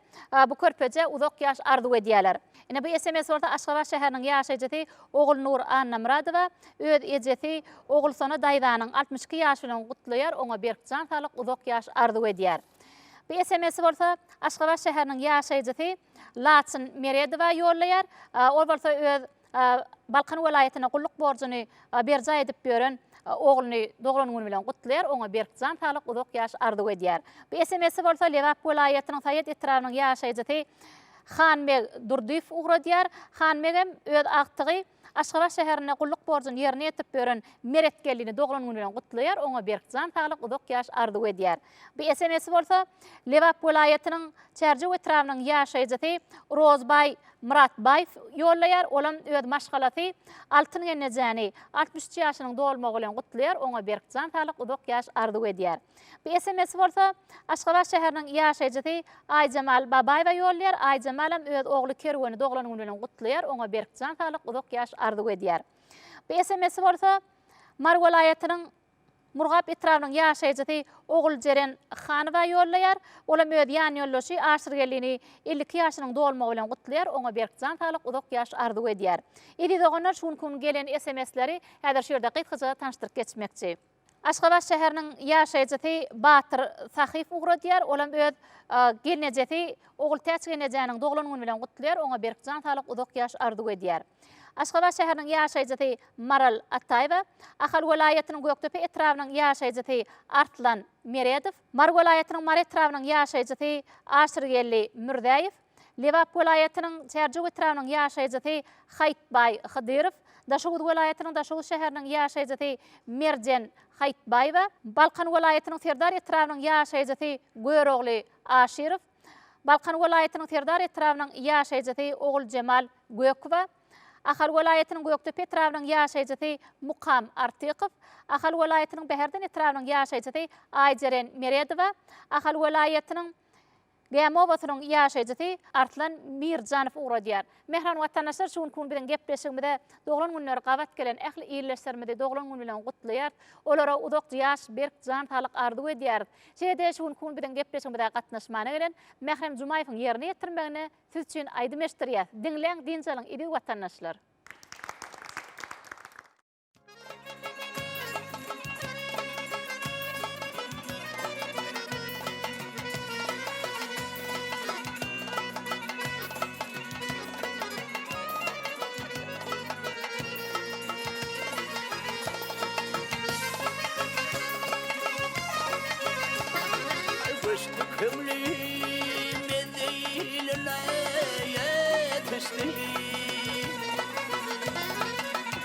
bu körpejä uzak ýaş arzuw edýärler. Ine, bu sms bolsa Aşgabat şäheriniň ýaşaýjysy Ogulnur Annamyradowa öz ejesi Ogulsona daýzanyň 62 ýaşy bilen gutlaýar, oňa berk jan saglyk, uzak ýaş arzuw edýär. Bu sms-i bolsa Aşgabat şäheriniň ýaşaýjysy Laçyn Meredowa ýollaýar. Ol bolsa öz Balkan welaýatynda gulluk borjuny berjaý edip ýören ogluny doglan güni bilen gutlaýar, oňa berk jan saglyk, uzak ýaş arzuw edýär. Bu SMS-i bolsa Lebap welaýatynyň Saýat etrabynyň ýaşaýjysy Hanbeg Durdyýew ugradýar. Hanbegem öz agtygy. Aşgabat şäherinde gulluk borjuny ýerine ýetirip ýören Meretgeldini doglan güni bilen gutlaýar, oňa berk jan saglyk, uzak ýaş arzuw edýär. Bu SMS-i bolsa Lebap welaýatynyň Çärjew etrabynyň ýaşaýjysy Rozbaý Myratbaýew ýollaýar. Olam öz maşgalasy Altyn gennejäni 63 ýaşynyň dolmagy bilen gutlaýar, oňa berk jan saglyk, uzak ýaş arzuw edýär. Bu SMS-i bolsa Aşgabat şäheriniň ýaşaýjysy Aýjemal Babaýewa ýollaýar. Aýjemalam öz ogly Kerweni doglan güni bilen gutlaýar, oňa berk jan saglyk, uzak ýaş arzuw edýär. Bu SMS-i bolsa Mary welaýatynyň Murgap etrabynyň ýaşaýjysy Oguljeren Hanowa ýollaýar. Olam öz ýanýoldaşy Aşyrgeldini 52 ýaşynyň dolmagy bilen gutlaýar, oňa berk jan saglyk, uzak ýaş arzuw edýär. Eziz doganlar, şu günki gün gelen SMS-leri häzir şu ýerde gysgaça tanyşdyryp geçmekçi. Aşgabat şäheriniň ýaşaýjysy Batyr Sahyýew ugradýar. Olam öz gelnejesi Ogultäç gelnejäniň doglan güni bilen gutlaýar, oňa berk jan saglyk, uzak ýaş arzuw edýär. Aşgabat şäheriniň ýaşaýjysy Maral Ataýewa, Ahal welaýatynyň Gökdepe etrabynyň ýaşaýjysy Arslan Meredow, Mary welaýatynyň Mary etrabynyň ýaşaýjysy Aşyrgeldi Mürzäýew, Lebap welaýatynyň Çärjew etrabynyň ýaşaýjysy Haýytbaý Hydyrow, Daşoguz welaýatynyň Daşoguz şäheriniň ýaşaýjysy Merjen Haýytbaýewa, Balkan welaýatynyň Serdar etrabynyň ýaşaýjysy Görogly Aşyrow, Balkan welaýatynyň Serdar etrabynyň ýaşaýjysy Oguljemal Gökowa, Ahal welaýatynyň Gökdepe etrabynyň ýaşaýjysy Mukam Artykow, Ahal welaýatynyň Bäherden etrabynyň ýaşaýjysy Aýjeren Meredowa, Ahal welaýatynyň Gämi obasynyň ýaşaýjysy Arslan Mirjanow ugradýar. Mähriban watandaşlar, şu günki gün biziň gepleşigimize doglan günleri gabat gelen ähli ildeşlerimizi doglan güni bilen gutlaýarys. Olara uzak ýaş, berk jan saglyk arzuw edýäris. Şeýle-de şu günki gün biziň gepleşigimize gatnaşmana gelen Mährem Jumaýewiň ýerine ýetirmeginde siz üçin aýdym eşitdirýäs. Diňläň, dynç alyň eziz watandaşlar! Göçdi köňlüm menziline ýetişdi.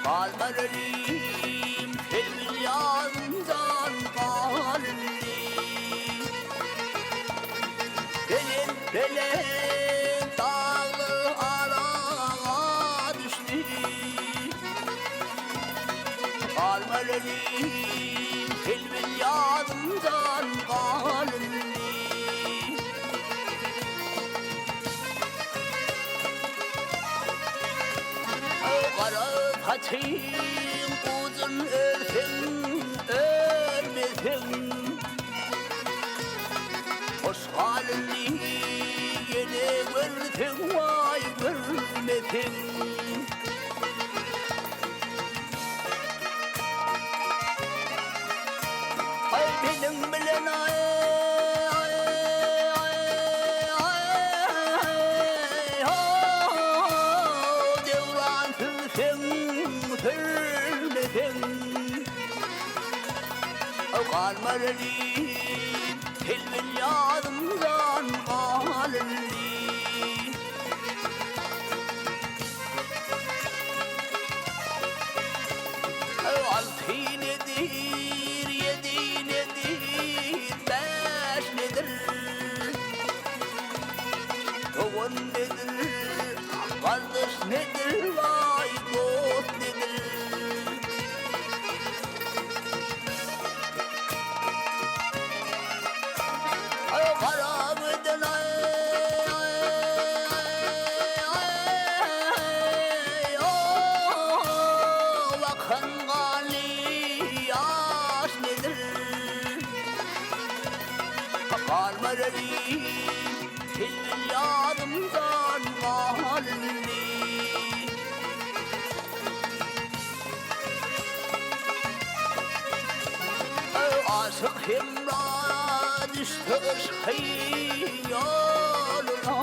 Galmar elim selbil ýazymdan galyndy. Belent belent daglar araga düşdi. Galmar elim selbil ýazymdan galyndy. Gara saçyň uzyn örseň, örmeseň, Hoş halyny ýene görseň, waý, görmeseň. Aý, meniň bilen aý, aý, aý, aý, ho, döwran sürseň, sürmeseň. Galmar elim, telbil ýadymdan galyndy. Alty nedir, ýedi nedir, bäş nedir? Dogan nedir, gardaş nedir, waý dost nedir? Gara giden Akan ganly ýaş nedir? Galmar elim, tilbil ýadymdan galyndy. Aşyk Hemra düşse yşky ýoluna,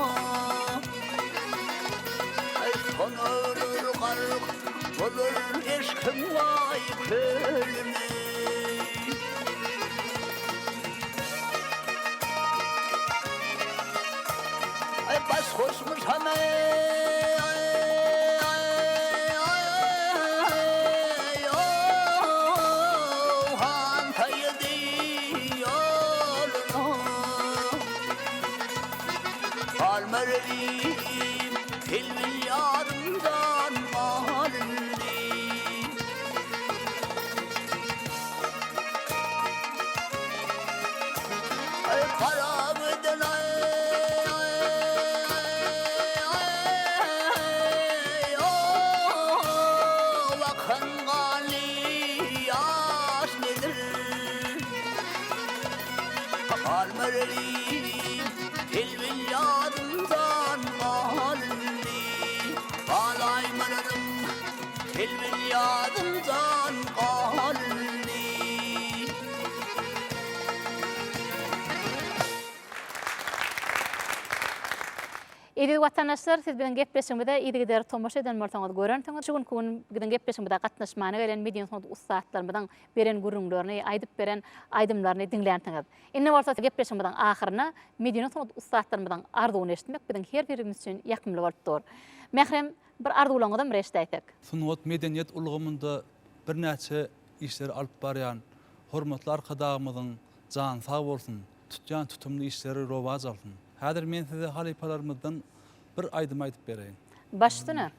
Sonalar gark bolar eşkiň waý kölüne. Baş goşmuşam eý. Bilbil ýadymdan gal indi. Aý gara giden aý aý ow akan ganly ýaş nedir? Galmaly Bilbil ýadymdan gal indi. Galaýmalarym Bilbil ýadymdan gal indi. Eziz watandaşlar, siz biziň gepleşigimize yzygider tomaşa eden bolsaňyz görensiňiz, şu günki gün biziň gepleşigimize gatnaşmana gelen medeni sungat ussatlarymyzyň beren gürrüňlerini, aýdyp beren aýdymlaryny diňlänsiňiz. Indi bolsa gepleşigimiziň ahyrynda medeni sungat ussatlarymyzyň arzuwyny eşitmek biziň her birimiz üçin ýakymly bolup dur. Mährem, bir arzuwlaryňyzam bir eşidäýsek. Sungat, medeniýet ulgamynda birnäçe işleri alyp barýan hormatly Arkadagymyzyň jany sag bolsun, tutýan tutumly işleri rowaç alsyn. Häzir men size halypalarymyzdan bir aýdym aýdyp bereýin. Baş üstüne.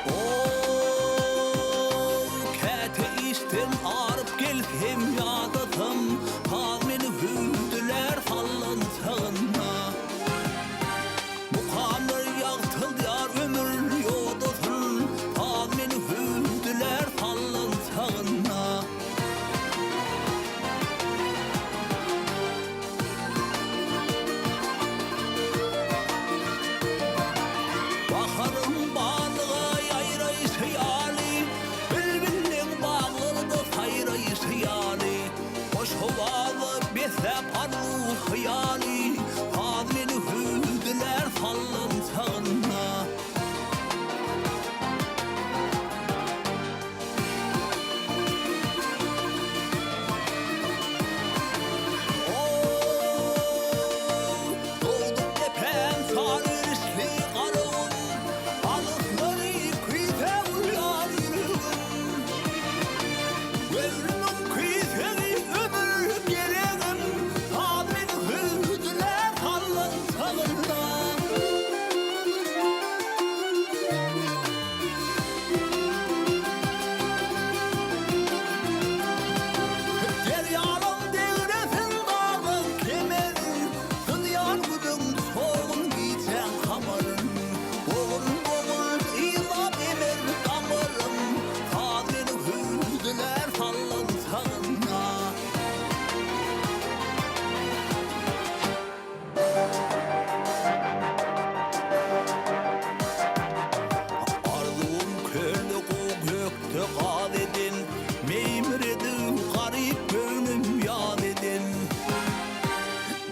Oý, käte işden aryp gelsem ýadasam, Saz meni hüwdülär sallançagynda. Mukamlar ýagtyldýar ömür ýodasyn, Saz meni hüwdülär sallançagynda. Baharyň barlyga ýaýraýşy ýaly, Bilbiliň baglarda saýraýşy ýaly, Hoş howaza besläp arzuw-hyýaly, Saz meni hüwdülär sallançagynda. Oý, dogduk depäm sary rişli Garagum, Alyslary küýsäp urýar ýüregim. Göwnümiň küýsegi ömür geregim, Saz meni hüwdülär sallançagynda. Derýalaň degresin daglaň kemerin, Synýar günüň sowgun gijäň kamaryn. Bogun-bogun yzlap emer damarym, Saz meni hüwdülär sallançagynda. Arzuwym kölde gow gökde gaz eden, Meýmiredip garyp göwnüm ýaz eden.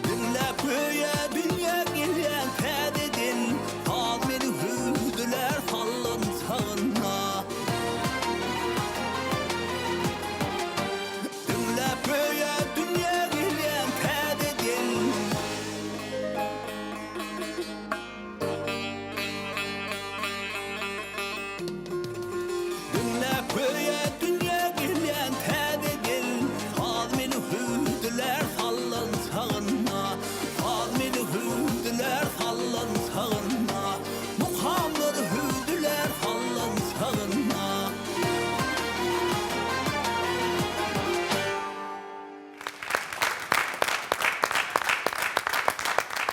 Diňläp göýä dünýä gelýän täzeden, Saz meni hüwdülär sallançagynda. Diňläp göýä dünýä gelýän täzeden. Diňläp göýä dünýä gelýän täzeden. Saz meni hüwdülär sallançagynda. Saz meni hüwdülär sallançagynda. Mukamlar hüwdülär sallançagynda.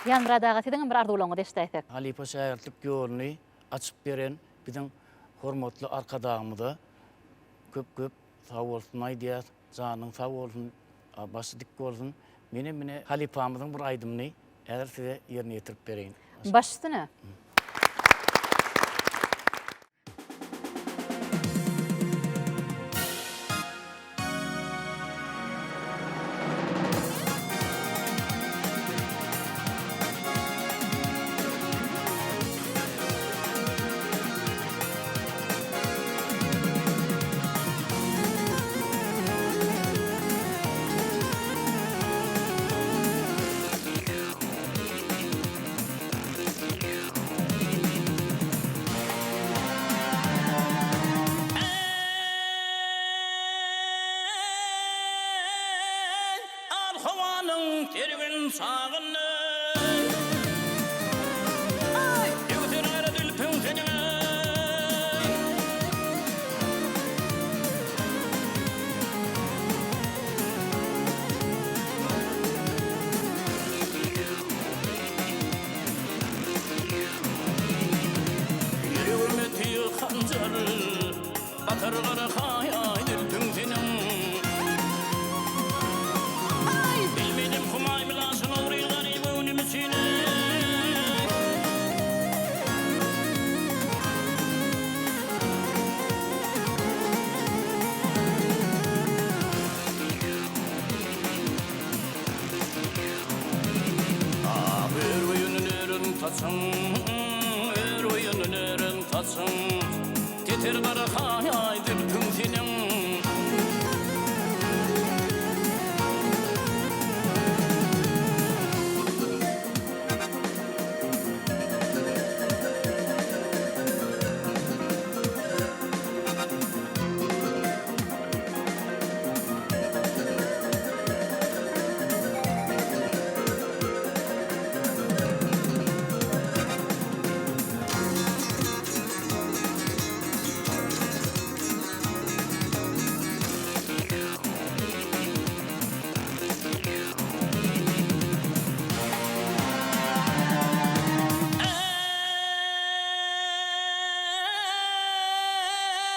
Ýanmyrat aga siziňem bir arzuwlaryňyzy eşidäýsek. Halypa şägirtlik ýoluny açyp beren biziň hormatly Arkadagymyza köp köp sag bolsun aýdýas. Janyň sag bolsun, başy dik bolsun. Menem ine halypamyzyň bir aýdymyny häzir size ýerine ýetirip bereýin. Baş üstüne. Ýeter gara haý zülpüň seniň.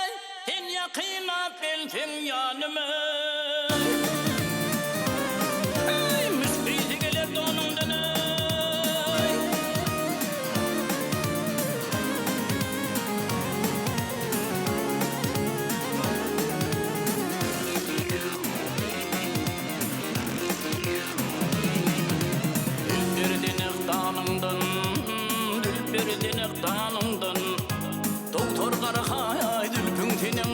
Eý, sen ýakynlap gelseň ýanyma. Eý, müşk ysy geler donuňdan eý. Dilber denek danyňdan, Dilber denek danyňdan, Dogtor gara haý zülpüň seniň.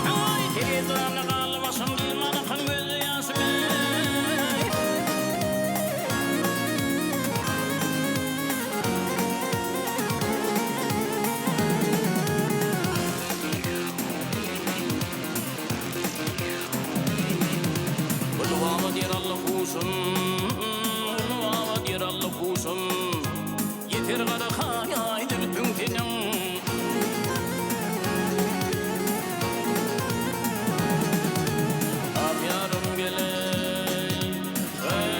Aý, seredana galdy başym, Dilman akan gözde ýaşym, eý. Uly baba diýer Alla huşum, Uly baba diýer Alla huşum, Ýeter gara haý zülpüň seniň. Ak ýarym geleý, eý.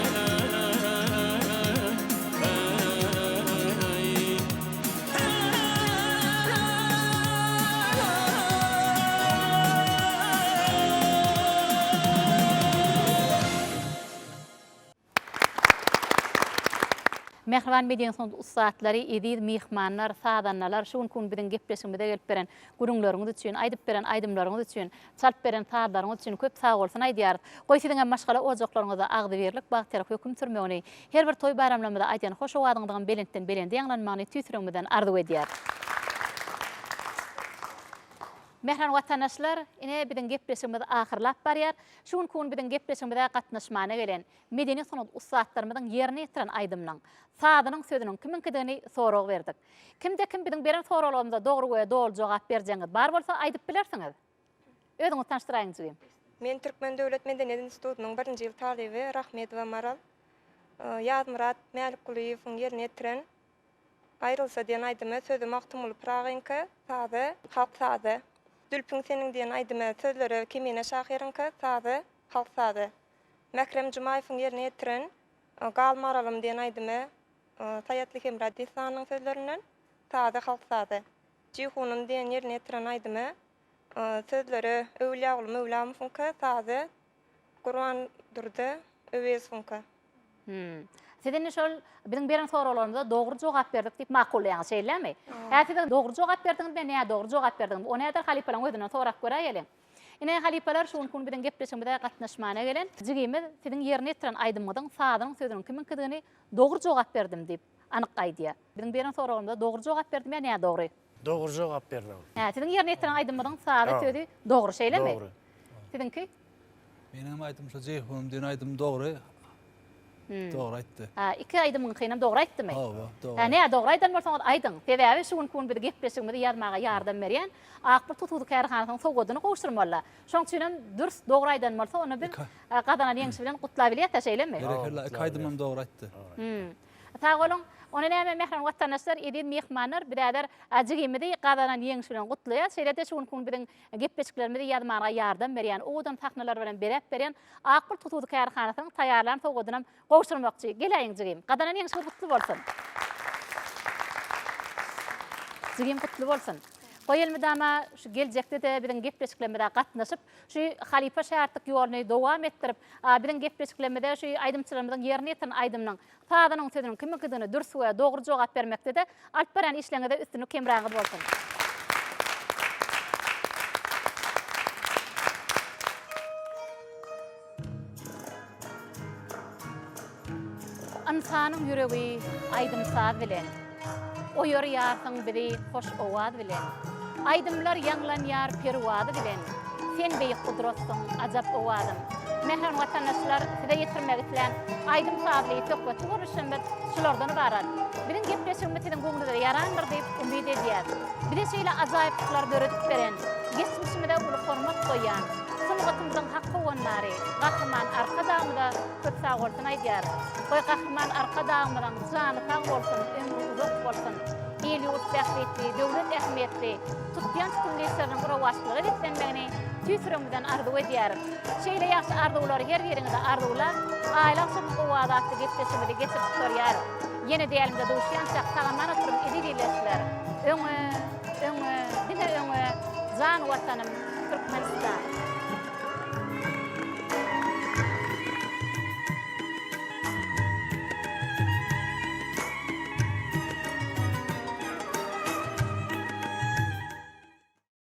Mähriban medeni sungat ussatlary, eziz myhmanlar, sazandalar, şu günki gün biziň gepleşigimize gelip beren gürrüňleriňiz üçin, aýdyp beren aýdymlaryňyz üçin, çalyp beren sazlaryňyz üçin köp sagbolsun aýdýarys. Goý siziň hem maşgala ojaklaryňyzda agzybirlik, bagtyýarlyk höküm sürmegini, her bir toý-baýramlarymyzda aýdýan hoş owazyňyzyňam belentden belende ýaňlanmagyny tüýs ýüregimizden arzuw edýäris. Mähriban watandaşlar, ine biziň gepleşigimiz ahyrlap barýar. Şu günki gün biziň gepleşigimize gatnaşmana gelen medeni sungat ussatlarymyzyň ýerine ýetiren aýdymynyň, sazynyň sözüniň kimiňkidigini sorag berdik. Kimde-kim biziň beren soraglarymyza dogry we doly jogap berjegiňiz bar bolsa aýdyp bilersiňiz. Özüňizi tanyşdyraýyň jigim. Men Türkmen döwlet medeniýet institutynyň birinji ýyl talyby Rahmedowa Maral. Ýazmyrat Mälikgulyýewiň ýerine ýetiren Aýrylsa diýen aýdymy sözi Magtymguly Pyragyňky, sazy halk sazy. Zülpüň seniň diýen aýdymy sözleri Kemine şahyryňky, sazy halk sazy. Mährem Jumaýewiň ýerine ýetiren Gal maralym diýen aýdymy Saýatly Hemra dessanynyň sözlerinden, sazy halk sazy. Jihunym diýen ýerine ýetiren aýdymy, sözleri Öwülýaguly Möwlamowyňky, sazy Gurbandurdy Öwezowyňky. Hum. Siz indi şol biziň beren soraglarymyza dogry jogap berdik diýip makullaýaňyz, şeýlemi? Hä, siz dogry jogap berdiňizmi, nädogry jogap berdiňizmi? Ony häzir halypalaryň özünden sorap göräýeliň. Ine, halypalar, şu günki gün biziň gepleşigimize gatnaşmana gelen jigimiz siziň ýerine ýetiren aýdymyňyzyň sazynyň sözüniň kimiňkidigini dogry jogap berdim diýip, anyk aýdýar. Biziň beren soragymyza dogry jogap berdimi ýa nädogry? Dogry jogap berdi ol. Hä, siziň ýerine ýetiren aýdymyňyzyň sazy, sözi dogry, şeýlemi? Dogry. Siziňki? Meniňem aýdym şo Jeýhunym diýen aýdym dogry. Dogry aýtdy. Hä, iki aýdymyňkynam dogry aýtdymy? Hawa, dogry. Hä, nädogry aýdan bolsaňyz aýdyň. Sebäbi şu günki gün biz gepleşigimizi ýazmaga ýardam berýän Ak Bulut hususy kärhanasynyň sowgadyny gowşurmaly. Şoň üçinem dürs, dogry aýdan bolsa, onda biz gazanan ýeňşi bilen gutlabilýäs-dä, şeýlemi? Berekella, iki aýdymam dogry aýtdy. Sag boluň. Onda näme, mähriban watandaşlar, eziz myhmanlar, biz häzir jigimizi gazanan ýeňşi bilen gutlaýas. Şeýle-de şu günki gün biziň gepleşiklerimizi ýazmaga ýardam berýän, owadan sahnalar bilen bezäp berýän Ak Bulut hususy kärhanasynyň taýýarlan sowgadynam gowşurmakçy. Geläýiň jigim. Gazanan ýeňşiňiz gutly bolsun. Jigim gutly bolsun. Goý elmydama şu geljekde-de biziň gepleşiklerimize gatnaşyp, şu halypa-şägirtlik ýoluny dowam etdirip, biziň gepleşiklerimize şu aýdymçylarymyzyň ýerine ýetiren aýdymynyň sazynyň sözüniň kimiňkidigini dürs we dogry jogap bermekde-de alyp barýan işleriňizde üstünlik hemraňyz bolsun! Ynsanyň ýüregi aýdym-saz bilen. Oýarýarsyň bizi hoş owaz bilen. Aýdymlar ýaňlanýar perwazy bilen. Sen beýik gudratsyň, ajap owazym. Mähriban watandaşlar, size ýetirmek islän aýdym-sazly söhbetli görnüşimiz şulardan ybarat. Biziň gepleşigimiz siziň göwnüňize ýarandyr diýip umyt edýäs. Bize şeýle ajaýyplyklary döredip beren, geçmişimize uly hormat goýýan, sungatymyzyň hak howandary Gahryman Arkadagymyza köp sagbolsun aýdýarys. Goý Gahryman Arkadagymyzyň jany sag bolsun, ömri uzak bolsun! Il-ýurt bähbitli, döwlet ähmiýetli tutýan tutumly işleriniň rowaçlyga beslenmegini tüýs ýüregimizden arzuw edýäris. Şeýle ýagşy arzuwlary her biriňize arzuwlap, Aýly agşamyň owazy atly gepleşigimizi geçirip gutarýarys. Ýene dälimize duşýançak sag-aman oturyň eziz ildeşler! Öňe, öňe, diňe öňe, jan Watanym, Türkmenistan!